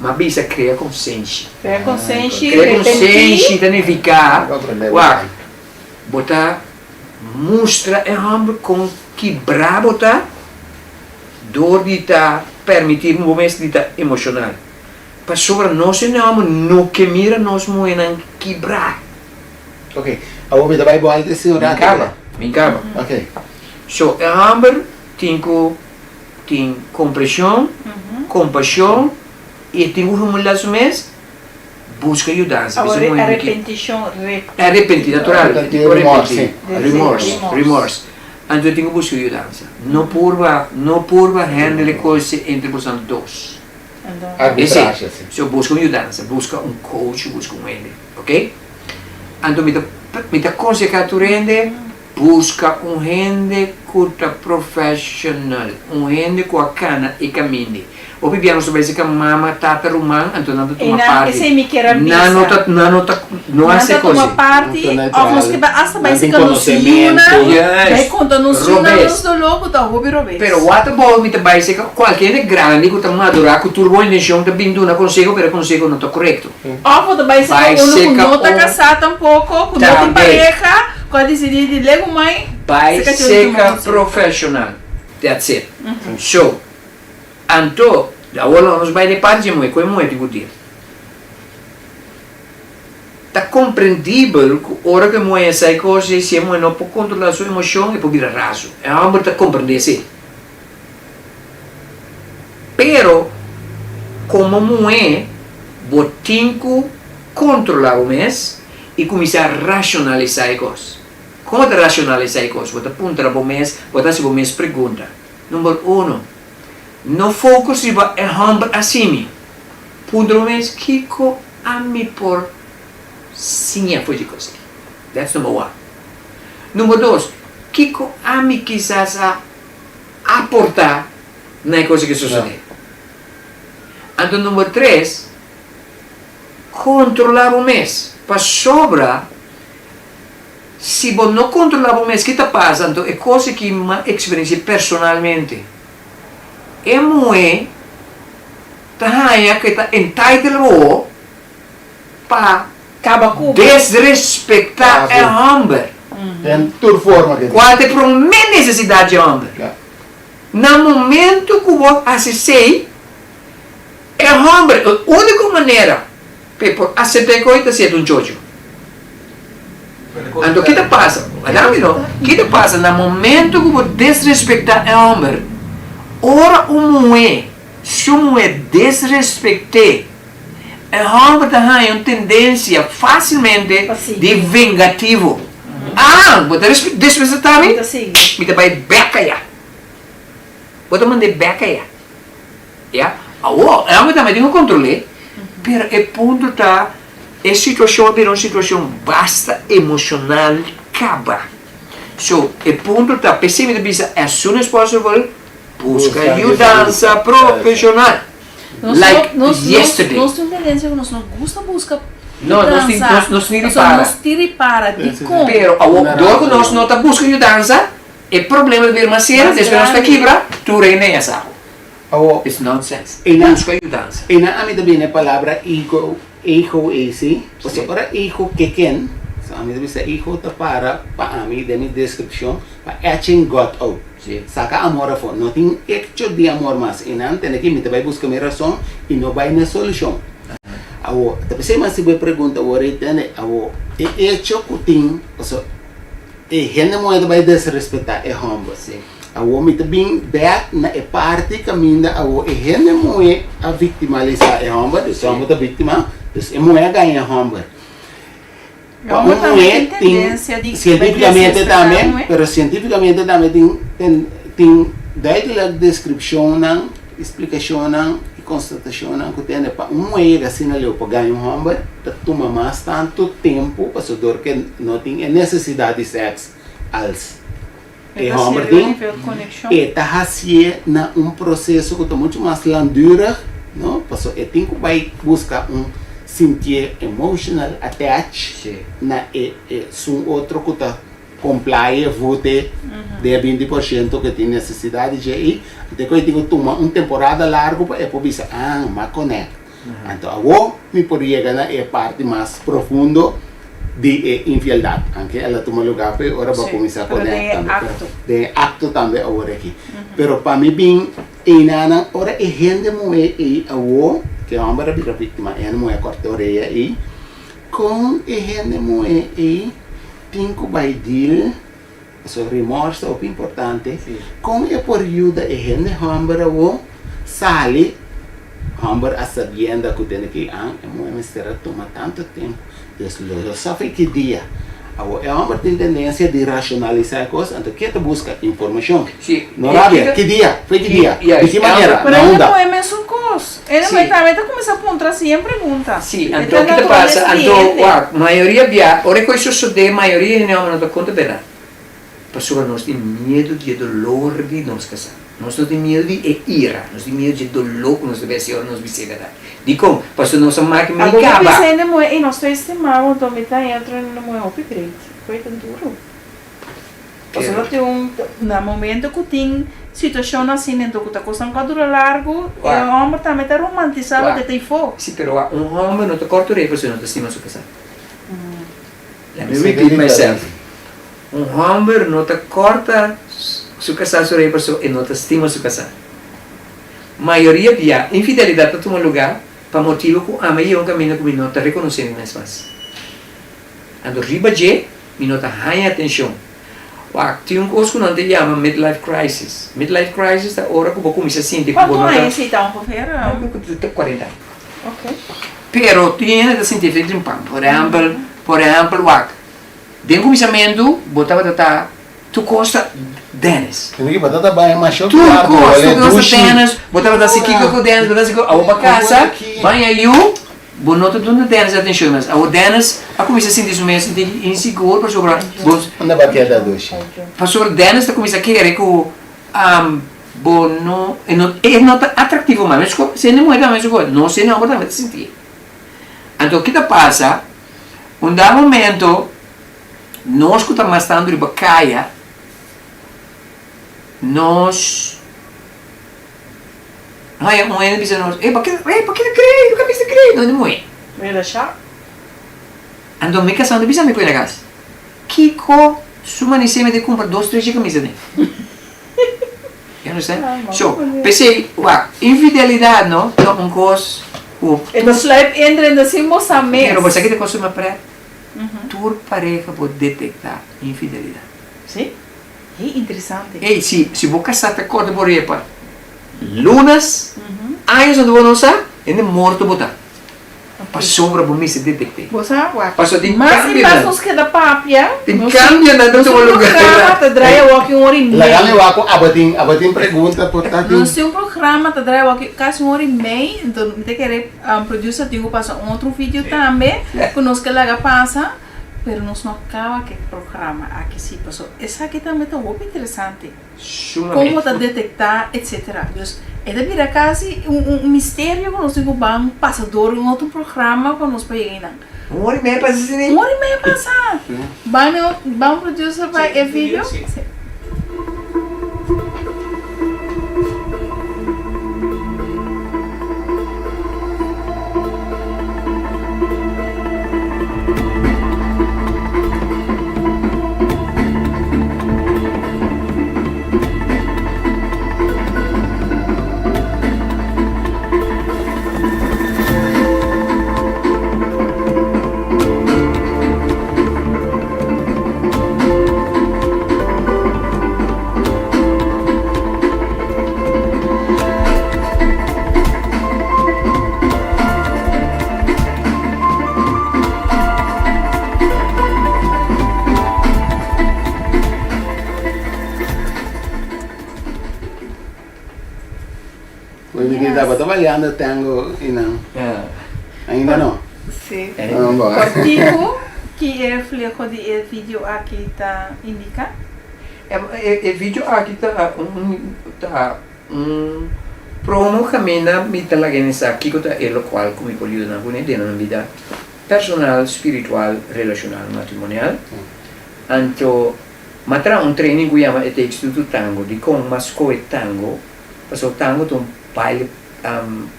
Ma bisa krea konsenshi. Krea konsenshi, Krea repentí. konsenshi ta nifiká, wak, bo ta mustra e hòmber kon kibrá bo ta dor di ta permití bo mes di ta emoshonal. Pasobra nos hende hòmber no ke mira nos muhénan kibrá. Ok, awor mi ta bai bòlta e señor Mi kaba, mi kaba. Ok. So, e hòmber tin ku tin kompreshon, kompashon i e tin ku humilá su mes, buska yudansa. Awor e arepentishon, Arepentí, natural. Arepentí, remors, sí. Remors, remors. Anto e tin ku buska yudansa. No purba, no purba handle e kos entre boso dos. Arbitrahe, sí. So buska un yudansa, buska un coach, buska un hende, ok? Anto mi ta mi ta konsehá tur hende buska un hende ku ta professional, un hende ku a kana e kaminda. Hopi bia nos ta bai seka mama, tata, ruman, anto nan ta tuma Einan, parti. esei mi kier a Nan no bisa. ta nan no ta no Nan hasi ta kos tuma ei. parti Nan ta òf neutral. nos ke bai asta bai Nan tin seka nos yunan, konosementu. bai Juist, konta nos yunan robes. nos doló ku ta hopi robes. Pero what about mi ta bai seka kualke hende grandi ku ta madurá ku tur bon intenshon ta bin duna konseho pero e konseho no ta korekto. Òf bo ta bai seka Bai unu ku seka no ta un kasá tampoko, ku no tin Tambe. pareha, ku a disidí di legu mai, Bai seka chon di tuma seka konseho. profeshonal. That's it. So, Anto, awor lo nos bai den parti dje muhé, ku e muhé tin ku dir. Ta komprendibel ku ora ku e muhé sa e kos ei, si e muhé no por kontrolá su emoshon, e por bira razu. E hòmber ta komprendé esei. Pero, komo muhé, bo tin ku kontrolá bo mes i kuminsá rashonalisá e kos. Kon bo ta rashonalisá e kos? Bo ta puntra bo mes, bo ta hasi bo mes pregunta. Number uno, no focus riba e homber asimi. Puntra bo mes, Kiko ami por siña for di cos aki? That's number one. Number dos, Kiko ami kisas a aporta na e cos aki sosode? Anto number tres, controla bo mes, pasobra Si bo no controla bo mes ki ta pasa anto e cos aki mi a experiencia personalmente. E muhe ta haya cu e ta entitled bo pa Caba cu bo. desrespecta e homber. Den tur forma ke. Cual ta e prome necesidad dje homber. Na momento cu bo haci esey e homber e unico manera P'e por acepta e koe ta siet un chocho. Anto ki ta pasa? Wak no. Ki ta pasa na momento ku bo desrespecta e homber? Ora un muhé, su muhé desrespect'é, e homber ta haña un tendencia facilmente di vengativo. Ah, bo ta desrespecta mi? Mi ta bai bek aya. Bo ta mand'é bek aya. Ya, awor, e homber tambe tin ku kontrol'é, pero e punto ta e situashon a bira un situashon basta emoshonal kaba. So, e punto ta, p'esei mi ta bisa as soon as possible, buska yudansa profeshonal. Like yesterday. Nos tin un tendensia ku nos no gusta buska No, nos tin, yudansa. nos, nos tin ripara. Nos tin ripara, dikon? Pero awor, dor ku nos no ta buska yudansa, e problema ta bira mas serio, despues nos ta kibra, tur hende ya sa. Awor, It's nonsense. Einan, Buska yudansa. einan ami ta bini e palabra ego, ego ei si. Pasobra Sí. ora ego keken, so ami ta bisa ego ta para pa ami den mi deskripshon pa etching God out. Sí. Saka amor afó. No tin echo di amor mas. Einan tende ki mi ta bai buska mi rason i no bai na e solushon. Awor, ta p'esei mi a hasi bo e pregunta awor ei tende, awor e echo ku tin, pasobra e hende muhé ta bai desrespetá e hòmber. Sí. Awor mi ta bin bek na e parti kaminda awor e hende muhé a viktimalisá e hòmber, dus e hòmber ta víktima, dus e muhé a gaña e hòmber. Pa un muhé tin, sientífikamente tambe, pero sientífikamente tambe tin tin duidelijk deskripshonnan, splikashonnan i konstatashonnan ku tende pa un muhé yega asina leu pa gaña un hòmber ta tuma mas tantu tempu pasobra dor ke no tin e nesesidat di sèks als. E hòmber tin, e ta hasié na un proseso ku ta muchu mas langdurig, no? Pasobra e tin ku bai buska un sintié emotional attach na e esun otro ku ta komplae vote den e 20% ku e tin nesesidat di dje ei. Anto ku e tin ku tuma un temporada largu pa e por bisa, ah, m'a connect. Anto awor mi por yega na e parti mas profundo di e infieldat, anke el a tuma lugar p'e ora bo a kuminsá konekt tambe, pero den e akto tambe awor aki. Pero pa mi bin einanan ora e hende muhé ei awor. Ke hòmber a bira víktima, e hende muhé a kòrta orea ei. Kon e hende muhé ei tin ku bai deal, pasobra remors ta hopi importante, kon e por yuda e hende hòmber awo sali, hòmber a sabienda ku tene ki an e muhé mester a tuma tantu tempu, dus lo lo sa for ki dia. Awo e hòmber tin tendensia di rashonalisá e kos, anto ke ta buska informashon. No rabia, ki dia, for ki dia, di ki manera, Pero na e unda. muhé mesun kos. E muhé tambe ta kuminsá puntra sien pregunta. Sí, E anto ta ki ta pasa? naturalesa di Anto, hende. wak, mayoria bia, ora e kos sosodé, mayoria hende hòmber no ta konta bèrdat. Pasobra nos tin miedu di e dolor di nos kasá. Nos no tin miedu di e ira, nos tin miedu di e doló ku nos ta besi ora nos bis'é bèrdat. Dikon? Pasobra nos a maki mei Abo bo kaba. bisa hende muhé, ey, nos ta estimá bo, anto mi ta haña otro hende muhé hopi great. Koe ta duru. Pasobra tin un, na momento ku tin situashonnan asina anto ku ta kosnan ku a dura largu, e hòmber tambe ta romantisá loke ta ifó. Sí, pero wak, un hòmber no ta kòrta oreha pasobra e no ta stima su kasá. Let me repeat myself. Un hòmber no ta kòrta su kasá su oreha pasobra e no ta stima su kasá. Mayoria bia, infidelidat ta tuma lugá pa motibu ku ami a yega un kaminda ku mi no ta rekonosé mi mes mas. Anto riba dje mi no ta haña atenshon. Wak, tin un kos ku nan ta yama midlife crisis. Midlife crisis ta ora ku bo kuminsá sinti ku bo Kuantu no ta. aña esei ta ongeveer? Ta kuarenta. Ok. Pero tin hende ta sinti efekto di un pan. Por ehèmpel, por ehèmpel wak, den kuminsamentu bo tabata ta tur kos ta Dennis. Tene ki bo tabata baña masha Tur kuarto, kos, wale tur kos ta dushi. Dennis, bo tabata hasi kiko ku Dennis, bo tabata hasi kiko, awor bo kasa, baña yu. Bo no ta duna Dennis atencion mas. Awor Dennis a cuminsa sinti su mes un tiki insigur pasobra bo. Unda bo a keda dushi? Pasobra Dennis ta cuminsa kere cu bo no, e no, e no ta atractivo mas. Mesco si hende muher tambe mesco, nos hende homber tambe ta sinti. Anto ki ta pasa, un dado momento nos cu ta mas tanto riba caya, nos. Haya un hende bisa nos, ey, pa ke, ey, pa ke ta cree? Yo ka bisa cree, no di muhé. Relashá. Anto mi kasá no ta bisa mi pone na kas. Kiko su manisé mi ta kumpra dos tres dje kamisa den? You understand? So, p'esei, wak, infidelidat no ta un kos ku. E ta sluip intra en ta sin bo sa mes. Pero bo sa ki ta kos suma pret? Tur pareha por detektá infidelidat. Sí. Hey, interesante. Hey, si, si bo kasá ta kòrda bo repa lunas, años anto bo no sa, hende morto bo ta. Pasobra bo mester detekt'é. Bo sa, wak. Pasobra tin Mas i mas kambionan. nos keda papia, Tin nos kambionan ta nos tuma un lugar. programa ta draai awor ki un ora i mei. Laga mi wak ku abo tin, abo tin pregunta por ta tin. Nos tin un programa ta draai awor ki kasi un ora i mei, enton mi ta kere producer tin ku pasa un otro video tambe ku nos ke laga pasa. Pero nos no a caba cu e programa aki si, paso esaki tambe ta hopi interesante. Sumamente. Como ta detecta etcetera. Dus e ta bira casi un un misterio cu nos tin cu ban pasa door un otro programa pa nos por yega einan. Un ora y media pasa asina? Un ora y media pasa. Ban ban producer pa e video. Si. Pues mi tabata baleando tango y nan. Ainda no. Sí. Cortico, ki e refleho di e video aki ta indica? E video aki ta un ta un promo kaminda mi ta laga hende sa kiko ta e lokual ku mi por yuda nan kuné den nan bida personal, spiritual, relashonal, matrimonial. Anto m'a traha un training ku yama It Takes Two to Tango. Dikon m'a skohe tango? Pasobra tango ta un baile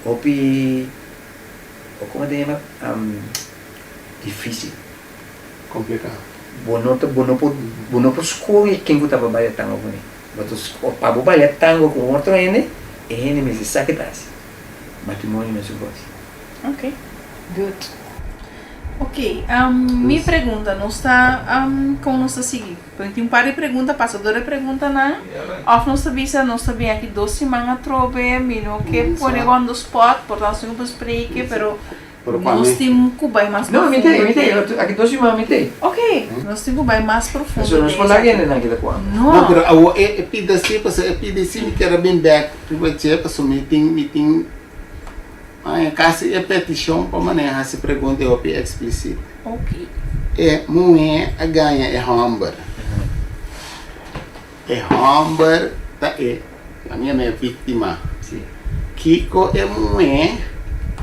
hopi komo ta yama difisil. Complicado. Bo no ta, bo no por, bo no por scoge ken cu ta pa baila tango cu ne. Bo ta sco, pa bo baila tango cu un otro hende, e hende mester sa ke ta haci. Matrimonio mesun cos. Ok. Good. Ok, mi pregunta nos ta kon nos ta sigui? Porque tin un par di pregunta, pasa dor e preguntanan. Of nos ta bisa nos ta bin aki dos siman atrobe, mi no ke pone bo on the spot, por ta nos tin ku bespreken, pero nos tin ku bai mas profundo. No, mi t'ei, mi t'ei, aki dos siman mi t'ei. Ok, nos tin ku bai mas profundo. Pasobra nos por laga hendenan kita ku hamber. No. No, pero awor e pida si, pasobra e pida si mi kier a bin bek riba dje, pasobra mi tin, mi tin. Haña kasi e petishon pa maneha hasi pregunta e hopi eksplisit. E muhé a gaña e hòmber. E hòmber ta e, la mi yama e víktima. Kiko e muhé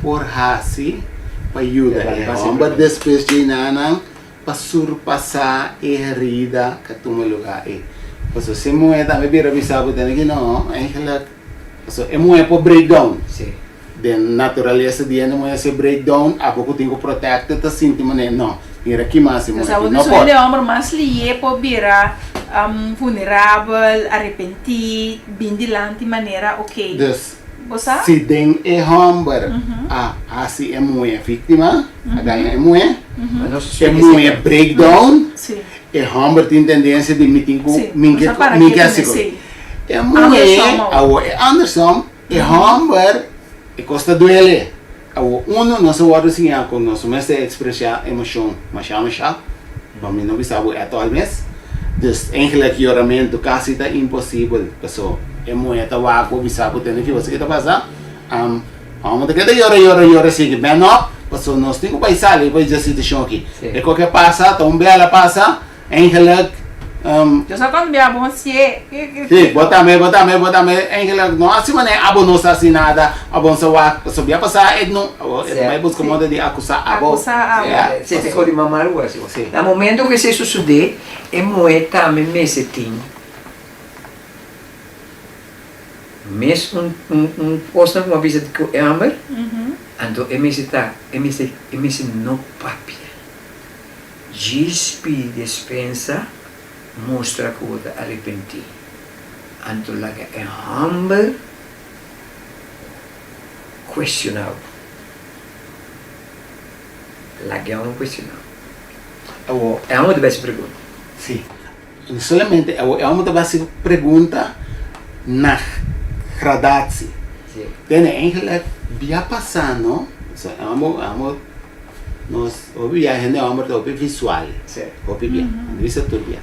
por hasi pa yuda e hòmber despues dje nan pa surpasá e herida ku a tuma lugá ei? Pasobra si e muhé tambe bira bisa bo tene ki no, eigenlijk Pasobra e muhé por break down. Den naturalesa di hende muhé si e break down, abo ku tin ku protèkte ta sinti manera no, mira ki mas e muhé Abo tin. No di por. hende hòmber mas lié por bira vulnerabel, arepentí, bin dilanti manera oké. Dus, Bo sa? si den e hòmber a hasi e muhé víktima, a gaña e muhé, e muhé break down, e hòmber tin tendensia di mi tin ku mi ke hasi ku. E muhé, awor e andersom, e hòmber, e kos ta duele. Awor uno nos a wòrdu siñá ku nos no mester ekspresá emoshon mashá mashá, pa mi no bisa bo ètòl mes. Dus eigenlijk yoramentu kasi ta imposibel, paso e muhé ta wak bo bisa bo tende ki bo sa ki ta pasa, hòmber ta keda yora yora yora sigui man up, paso nos tin ku bai sali for di e situashon aki. E koke pasa, ta un bela pasa. Eigenlijk, Yo sa cuando bia bo hacié. Sí, bo tambe, bo tambe, bo tambe. Eigenlijk, no haci manera abo no sa haci nada, abo no sa wak. Pasobra bia pasá e no, abo e ta bai busca moda di acusá abo. Acusá abo. Ja. Sí, te cos di mama algo así. Sí. Na momento cu esey sucede, e muhe tambe mester tin mes un un un cosnan cu a bisa cu e homber, anto e mester ta, e mester, e mester no papia. Djis pidi despensa, mustra ku bo ta arepentí. Anto laga e hòmber kuestioná bo. Laga e hòmber kuestioná bo. Awor. E hòmber ta bai hasi pregunta. Sí. No solamente awor, e hòmber ta bai hasi pregunta na gradatie. Sí. Tende, eigenlijk bia pasá no, e hòmber, Nos hopi bia hende homber ta hopi visual. Hopi bia. No bisa tur bia.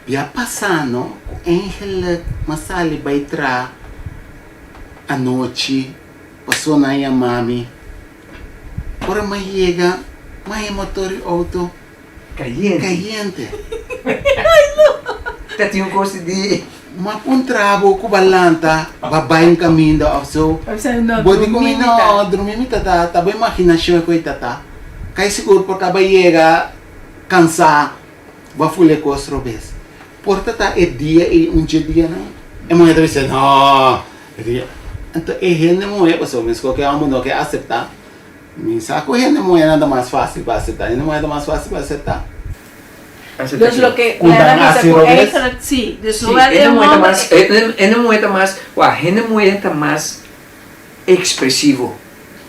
Bia pasa no ku eigenlijk m'a sali bai traha anochi paso nan yama mi. Ora m'a yega m'a haña motor di outo Cayente. Cayente. Ta tin un cos di. Ma puntra bo cu ba lanta, ba bay un caminda of so. Bo di cu mi no, drumi mi ta ta bo imaginacion e cu ta ta. Cay sigur por ta ba yega cansa, ba fula e cos robes. Por ta ta e dia ey un dje dianan. E muher ta bisa no, e dia. Anto e hende muher pasobra mesco cu e homber no ke acepta. Mi sa ku hende muhénan ta mas fásil pa aseptá. Hende muhé ta mas fásil pa aseptá. Dus loke Ku Lena nan bisa hasi ku robes. eigenlijk si. Dus Sí, zowel e hende muhé ta hòmber mas, hende muhé ta mas, wak, hende muhé ta mas ekspresivo.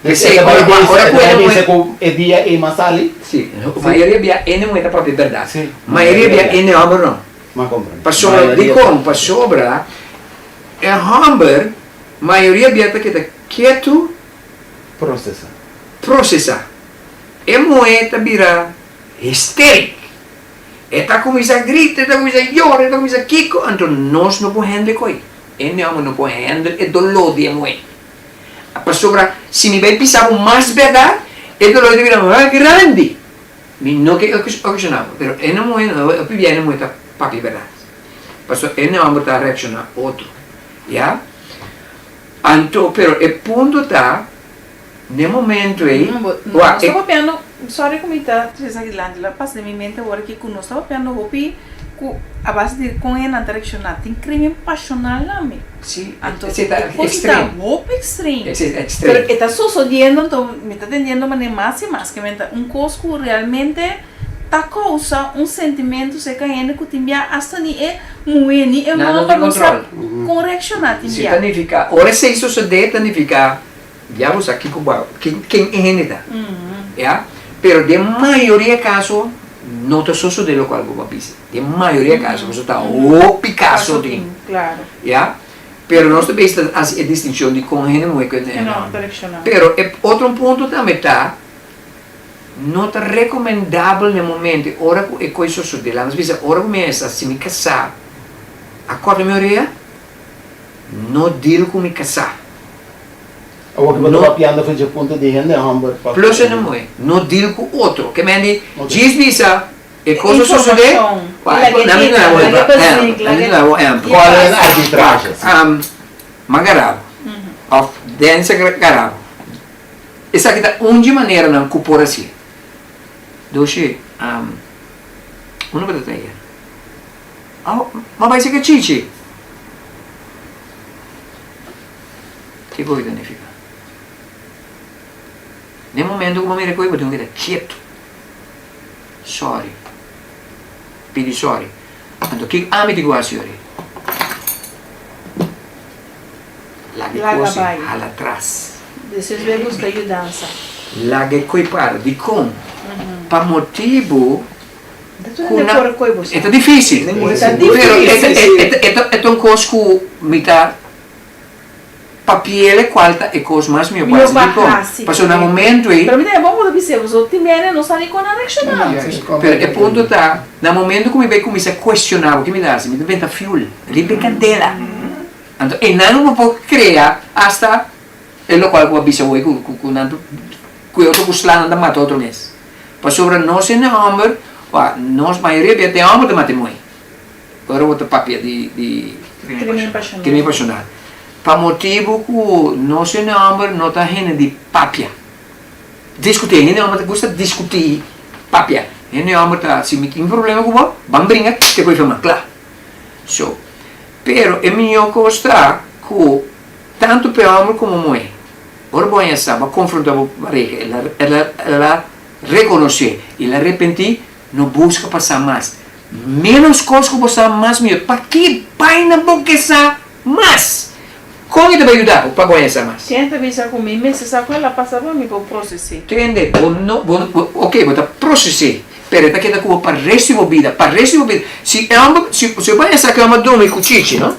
Dus P'esei e ta bai ora bisa, ora e ku ta bai hende muhé bisa ku e dia ei mas sali. Sí, mayoria bia hende muhé ta papia bèrdat. Sí, Mayoria bia hende hòmber no. M'a komprendé. Pasobra, Mayoria. dikon? Pasobra e hòmber mayoria bia ta keda ketu. Procesa. Procesa. E muhé ta bira hysteric. E ta cuminsa grita, e ta cuminsa yora, e ta cuminsa kico, anto nos no por handle coy. E homber no por handle e dolor di e muhé. Pasobra si mi bay bisa bo mas berdad, e dolor ta bira mas grandi. Mi no ke ocaciona bo, pero e muhé, hopi bia e muhé ta papia berdad. Pasobra e homber ta reacciona otro. Ya. Anto, pero e punto ta, n'e momento ei, No, bo, no, wak, nos e. ta papiando, sorry ku mi ta trese esaki dilanti, la pasa den mi mente awor aki ku nos ta papiando hopi ku a base di kon hendenan ta reakshoná, tin krimen pashonal tambe. Sí, Anto, esei ta e kos ta ekstrem. hopi ekstrem. Esei ta ekstrem. Pero e ta sosodiendo, anto mi ta tendiendo manera mas i mas, ke men ta un kos ku realmente. Ta kousa un sentimentu serka hende ku tin bia asta ni e muhé ni e Nan no hòmber tin no sa kontrol. kon reakshoná tin Si bia. ta nifiká, ora esei sosodé ta nifiká Ya bo sa kiko bo ken ken e hende ta. Ya. Pero den mayoria kaso no ta sosode lokual bo a bisa. Den mayoria kaso pasobra ta hopi kaso tin. Ya. Pero nos ta bisa ta hasi e distinshon di kon hende muhé ku hende hòmber. Pero e otro punto tambe ta no ta rekomendabel na e momento e ora ku e kos sosode. Laga nos bisa ora ku mi a hesa si mi kasá a kòrta mi orea no deal ku mi kasá. Awor ku bo ta papiando for dje punto di hende hòmber pa. Plus hende muhé. No deal ku otro. Ke men di djis bisa e kos a sosodé. Kòl e arbitrahe. M'a garabo. Òf Dennis a garabo. Esaki ta un dje maneranan ku por hasié. Doshi, unda bo ta ta ayer? M'a bai seka Chichi. Kiko ta nifiká? Den momento ku bo mira koe bo tin ku keda ketu. Sòri. Pidi sòri. Anto kiko ami tin ku hasi ori? Laga e kos ei hala tras. Despues bai buska yudansa. Laga e koe para. Dikon? Pa motibu ku nan e ta difísil. Pero e ta un kos ku mi ta. Papiele cual ta e cos mas mihó pa haci. Dicon? Pasobra na momento ei. Pero mi ta bon cu ta bis'é, pasobra tin bene no sa ni con a reacciona. Pero e punto ta, na momento cu mi bay cuminsa cuestiona bo, ki mi ta haci? Mi ta benta fuel riba e candela. Anto einan bo por crea hasta e locual cu bo a bisa hoy cu cu nan ta cu e otro cu sla nan ta mata otro mes. Pasobra nos hende homber, nos mayoria bia ta e homber ta mata e muhe. Ora bo ta papia di di Crimen pasional. Crimen pasional. Pa motibu ku nos hende homber no ta hende di papia. Diskutí, hende homber ta gusta diskutí, papia. Hende homber ta, si mi tin problema ku bo, ban bringa te ku e firma, kla. So, pero e mihó kos ta ku tantu p'e homber komo muhé, ora bo haña sa, bo a konfrontá bo pareha, el a el a el a rekonosé i el a repentí, No buska pa sa mas. Ménos kos ku bo sa, mas mihó. Paki baina bo ke sa mas? Kon e ta bai yuda bo pa bo haña sa mas? Ken ta bisa ku mi mester sa ku el a pasa pa mi por proses'é? Tende, bo no, bo, oke, bo ta proses'é, pero e ta keda ku bo pa resto di bo bida, pa resto di bo bida. Si e hòmber, si, si bo haña sa ku e hòmber a drumi ku Chichi, no?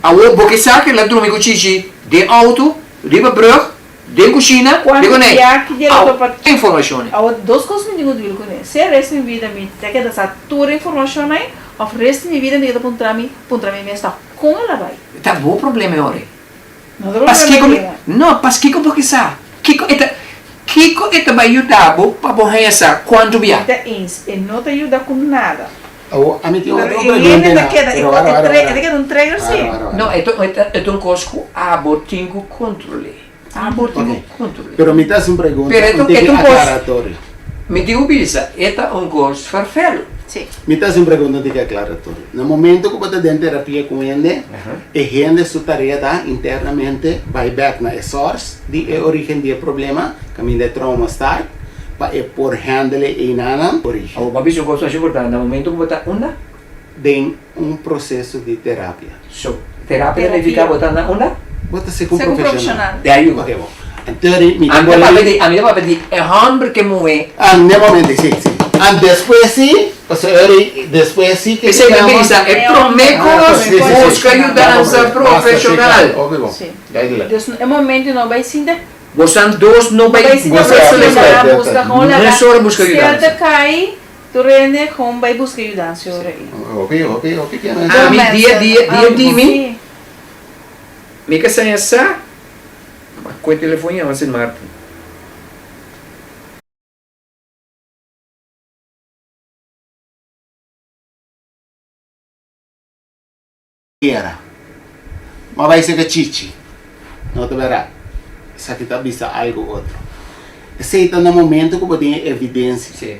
Awor bo ke sa ku el a drumi ku Chichi den outo, riba brùg, Den kushina, Cuanto den konei. bia ki dje lo topa. Informashon. Awor dos kos mi tin ku dil kuné. Sea resto di mi bida mi ta keda sa tur e informashon ei òf resto di mi bida mi keda puntra mi puntra mi mes ta kon el a bai. Ta bo problema e ora ei. No ta problema Paskiko mi di mi. No, paskiko bo ke sa? Kiko e ta kiko e ta bai yuda bo pa bo haña sa kuantu bia? Mi ta eens, e no ta yuda ku nada. Awor ami tin Pero otro e pregunta hende ta na. keda e Pero ko wara e wara tre e wara. ta keda un trigger Wara si. wara wara. No, e ta e ta un kos ku abo tin ku kontrol'é. Abo tin Ok. ku kontrol'é. Pero mi ta hasi un pregunta, Pero e ta un e tiki ta un kos, aklaratorio. mi tin ku bisa, e ta un kos ferfelu. Si. Mi ta hasi un pregunta un tiki aklaratorio. Na momento ku bo ta den terapia ku un hende, e hende su tarea ta internamente bai bèk na e source di e origen di e problema, kaminda e trauma start, pa e por handle e einanan origen. Awor, bo a bisa un kos masha importante, na momento ku bo ta unda? Den un proseso di terapia. So, terapia ta nifiká bo ta na unda? Bo ta segun Segun profeshonal. profeshonal. There you go. Ok, bo. Anto ri mi ta Ami ta bolbe. papia di, ami ta papia di e hòmber ku e muhé. Ah, n'e momento, si, si. Ah, despues si, pasobra ri despues si ke P'esei mi a yama. bisa, e promé E kos, Sí, sí, sí. buska yudansa profeshonal. Ok, bo. Si. Duidelijk. Dus e momento no bai sinta Bosan dos no bai Bai sinta Busca cuestiona, yudansa. busca gewoon laga. Mesora busca Si el yudansa. ta cay, tur hende gewoon bai busca yudansa ora ei. Hopi, hopi, hopi ke nan. Ami dia dia dia di mi, Si. mi ka saña sa, ma koe telefon yama Sint Maarten. Era. Ma bai seka Chichi. No ta bera. Esaki ta bisa algo otro. Esei ta na momento ku bo tin e evidensia. Sí.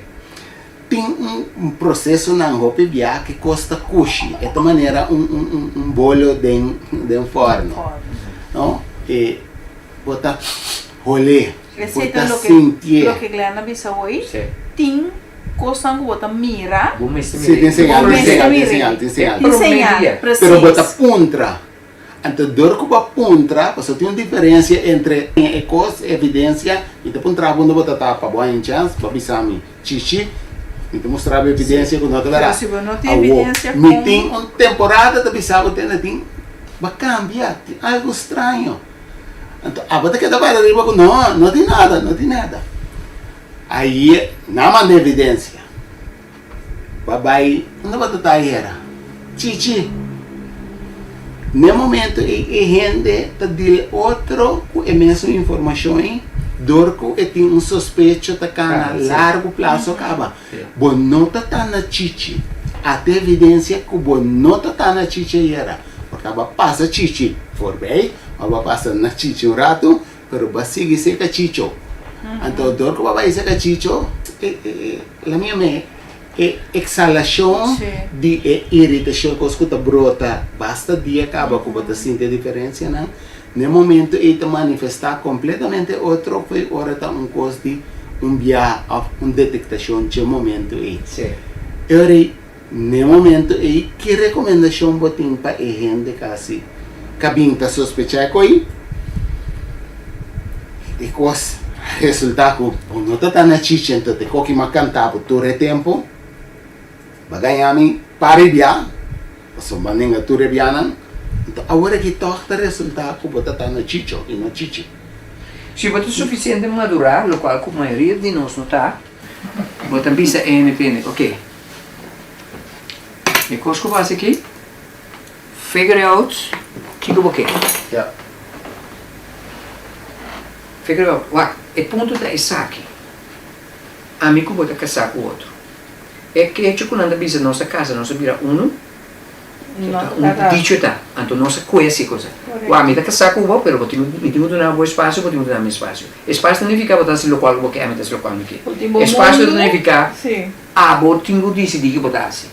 Tin un un prosesonan hopi bia ke kos ta kushi. E ta manera un un un un bolo den den fòrno. No? E bo ta hol'é. Bo Esei ta ta loke sintié. loke Glenn a bisa hoy. Sí. Tin kosnan ku bo ta mira. Bo mester Sí, mir'é. tin señal, Bo tin mester señal, tin mir'é. señal, tin señal. Tin señal, Pero bo ta precies. puntra. Anto dor ku bo a puntra, pasobra tin un diferensia entre e kos, e evidensia, mi ta puntra bo unda bo ta ta pa bo haña un chèns, bo a bisa mi chichi, mi ta mustra bo evidensia ku no ta bèrdat. Awor, mi tin un temporada ta bisa bo tende tin, bo a kambia, tin algu straño. Anto abo ta keda para riba ku no, no tin nada, no tin nada. Aye nan manda evidensia. Ba bai unda bo ta ta ayera? Chichi, N'e momento ei e hende ta deal otro ku e mesun informashon ei dor ku e tin un sospecho ta kana largu plaso kaba. Bo no ta ta na Chichi. Ata evidensia ku bo no ta ta na Chichi ayera. Por ta bo a pasa Chichi forbei o bo a pasa na Chichi un ratu pero bo a sigui seka Chicho. Anto dor ku bo a bai seka Chicho e. La mia me e exhalacion di e irritacion cos cu ta brota basta dia caba cu bo ta sinti e diferencianan, n'e momento ey ta manifesta completamente otro cu e ora ta un cos di un biaha of un detectacion dje momento ey. E ora ey N'e momento ei, ki rekomendashon bo tin pa e hende kasi ka bin ta sospechá e koi? E kos a resultá ku bo no ta ta na chichi, anto te koki m'a kanta bo tur e tempu. Bo a gaña mi par e bia, pasobra bo a nenga tur e bianan. Anto awor aki tòg ta resultá ku bo ta ta na chicho i no chichi. Si bo ta sufisiente madurá, lokual ku mayoria di nos no ta, bo ta bisa e hende tende, oke. E kos ku bo hasi aki, figure out kiko bo ke. Ja. Figure out, wak, e punto ta esaki, ami ku bo ta kasá ku otro. E hecho ku nan ta bisa nos a kasa, nos a bira unu, ta un dicho ta, anto nos a koe hasi e cosa. Wak, mi ta kasá ku bo, pero bo tin ku, mi tin ku duna bo espasio, bo tin ku duna mi espasio. Espasio ta nifiká bo ta hasi lokual ku bo ke, ami ta hasi lokual mi ke. Espasio ta nifiká. Abo tin ku disidí ke bo ta hasi.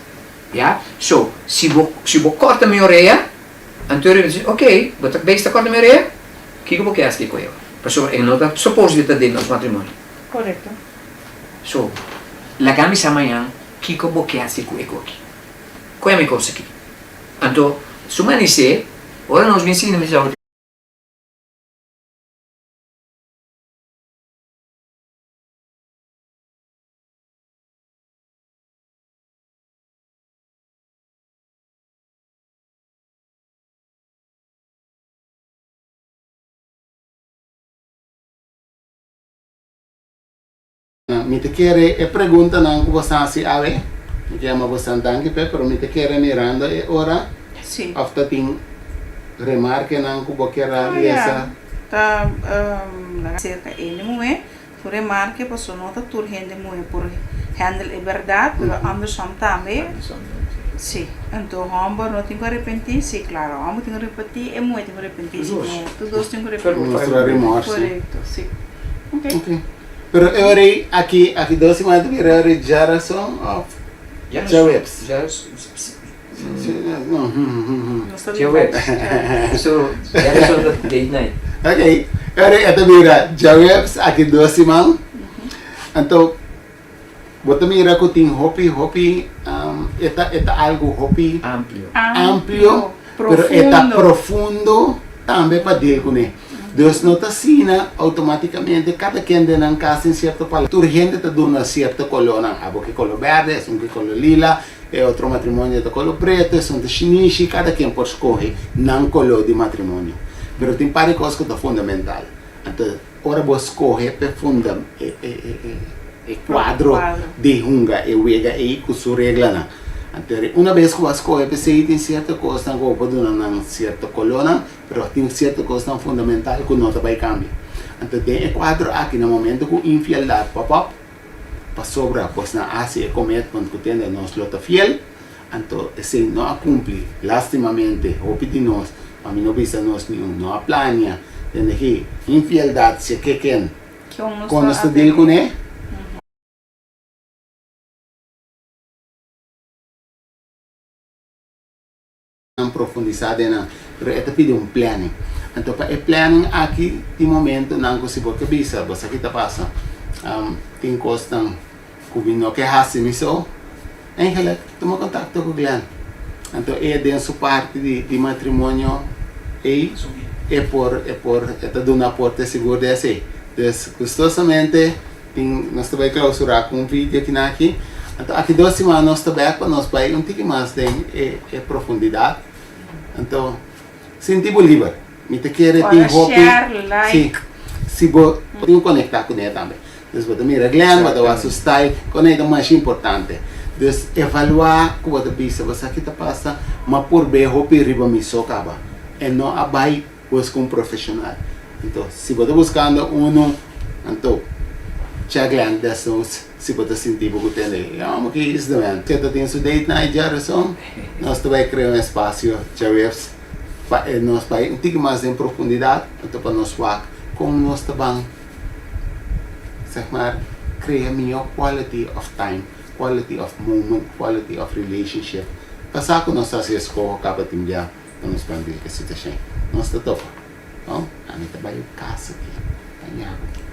Ya? So, si bo, si bo kòrta mi orea, anto e rei ta di, Oké, bo ta bes ta kòrta mi orea? Kiko bo ke hasi ku e? Pasobra e no ta supos di ta den nos matrimonio. Korekto. So, laga mi sa mañan kiko bo ke hasi ku e koki. Koe mi kos aki. Anto, su manisé, ora nos bin sinti, mi sa. Mi ta kere e preguntanan ku boso hasi awe, mi ke yama boso danki p'e, pero mi ta kere mirando e ora Sí. òf ta tin remarkenan ku bo kier a Ah, lesa. ya. Ta laga serka hende muhé Su remarke paso no ta tur hende muhe por handle e berdad pero andersom tambe si anto homber no tin cu arepenti si claro homber tin cu arepenti e muhe tin cu arepenti si no tur dos tin cu arepenti Mustra remorso. corecto si ok. Ok pero e ora ei aki aki dos siman ta bira e ora ei djarason of djaweps? Ok, ora e ta bira djaweps aki dos siman, anto bo ta mira ku tin hopi hopi e ta e ta algu hopi amplio pero e ta profundo tambe pa deal kuné. Dus no ta asina outomaticamente kada ken den nan kas tin sierto palabra, tur hende ta duna sierto kolornan, abo ke kolor berde, esun ke kolor lila. E otro matrimonio ta kolo preto, esun ta shinishi, kada ken por skohe nan kolo di matrimonio. Pero tin par di kos ku ta fundamental. Anto ora bo skohe p'e funda e e kuadro di hunga e wega ei ku su reglanan. Anto una bes ku bo a skohe p'esei tin sierto kosnan ku bo por duna nan sierto kolonan, pero tin sierto kosnan fundamental ku no ta bai kambia. Anto den e kuadro aki na momento ku infieldat pop up, Pasobra bosnan a hasi e commitment cu tende nos lo ta fiel, anto esey no a cumpli. Lastimamente, hopi di nos, pa mi no bisa nos ni un, no a plania tende ki infieldad si e keken con nos ta deal cune. Nan profundisá den nan, pero e ta pidi un planning. Anto pa e planning aki tin momentonan ku si bo ke bisa, bo sa ki ta pasa, tin kosnan ku mi no ke hasi mi so, eigenlijk tuma kontakto ku Glenn. Anto e den su parti di matrimonio. Ei e por e por e ta duna aporte sigur di esei. Dus gustosamente tin nos ta bai klausurá ku un video kinan aki. Anto aki dos siman nos ta bèk pa nos bai un tiki mas den e e profundidat. Anto sinti bo liber. Mi ta kere tin Ora hopi share, like. si si bo tin ku konektá kuné tambe. Dus bo ta mira Glenn, bo ta wak su style, koné ta masha importante. Dus evaluá ku bo ta bisa, bo sa ki ta pasa, m'a purb'é hopi riba mi so kaba. E no a bai buska un profeshonal. Anto, si bo ta buskando unu, anto check Glenn desnoos si bo ta sinti bo ku tende e hòmber ki is the man. Ke ta tin su date night djarason, nos ta bai krea un espasio djaweps pa e nos bai un tiki mas den profundidat, anto pa nos wak kon nos ta ban. Zeg maar, crea mihó quality of time, quality of moment, quality of relationship. Pasá cu nos ta haci escoho caba tin bia pa nos ban deal cu e situacion. Nos ta topa. No, ami ta bay un cas aki, pa ña bo.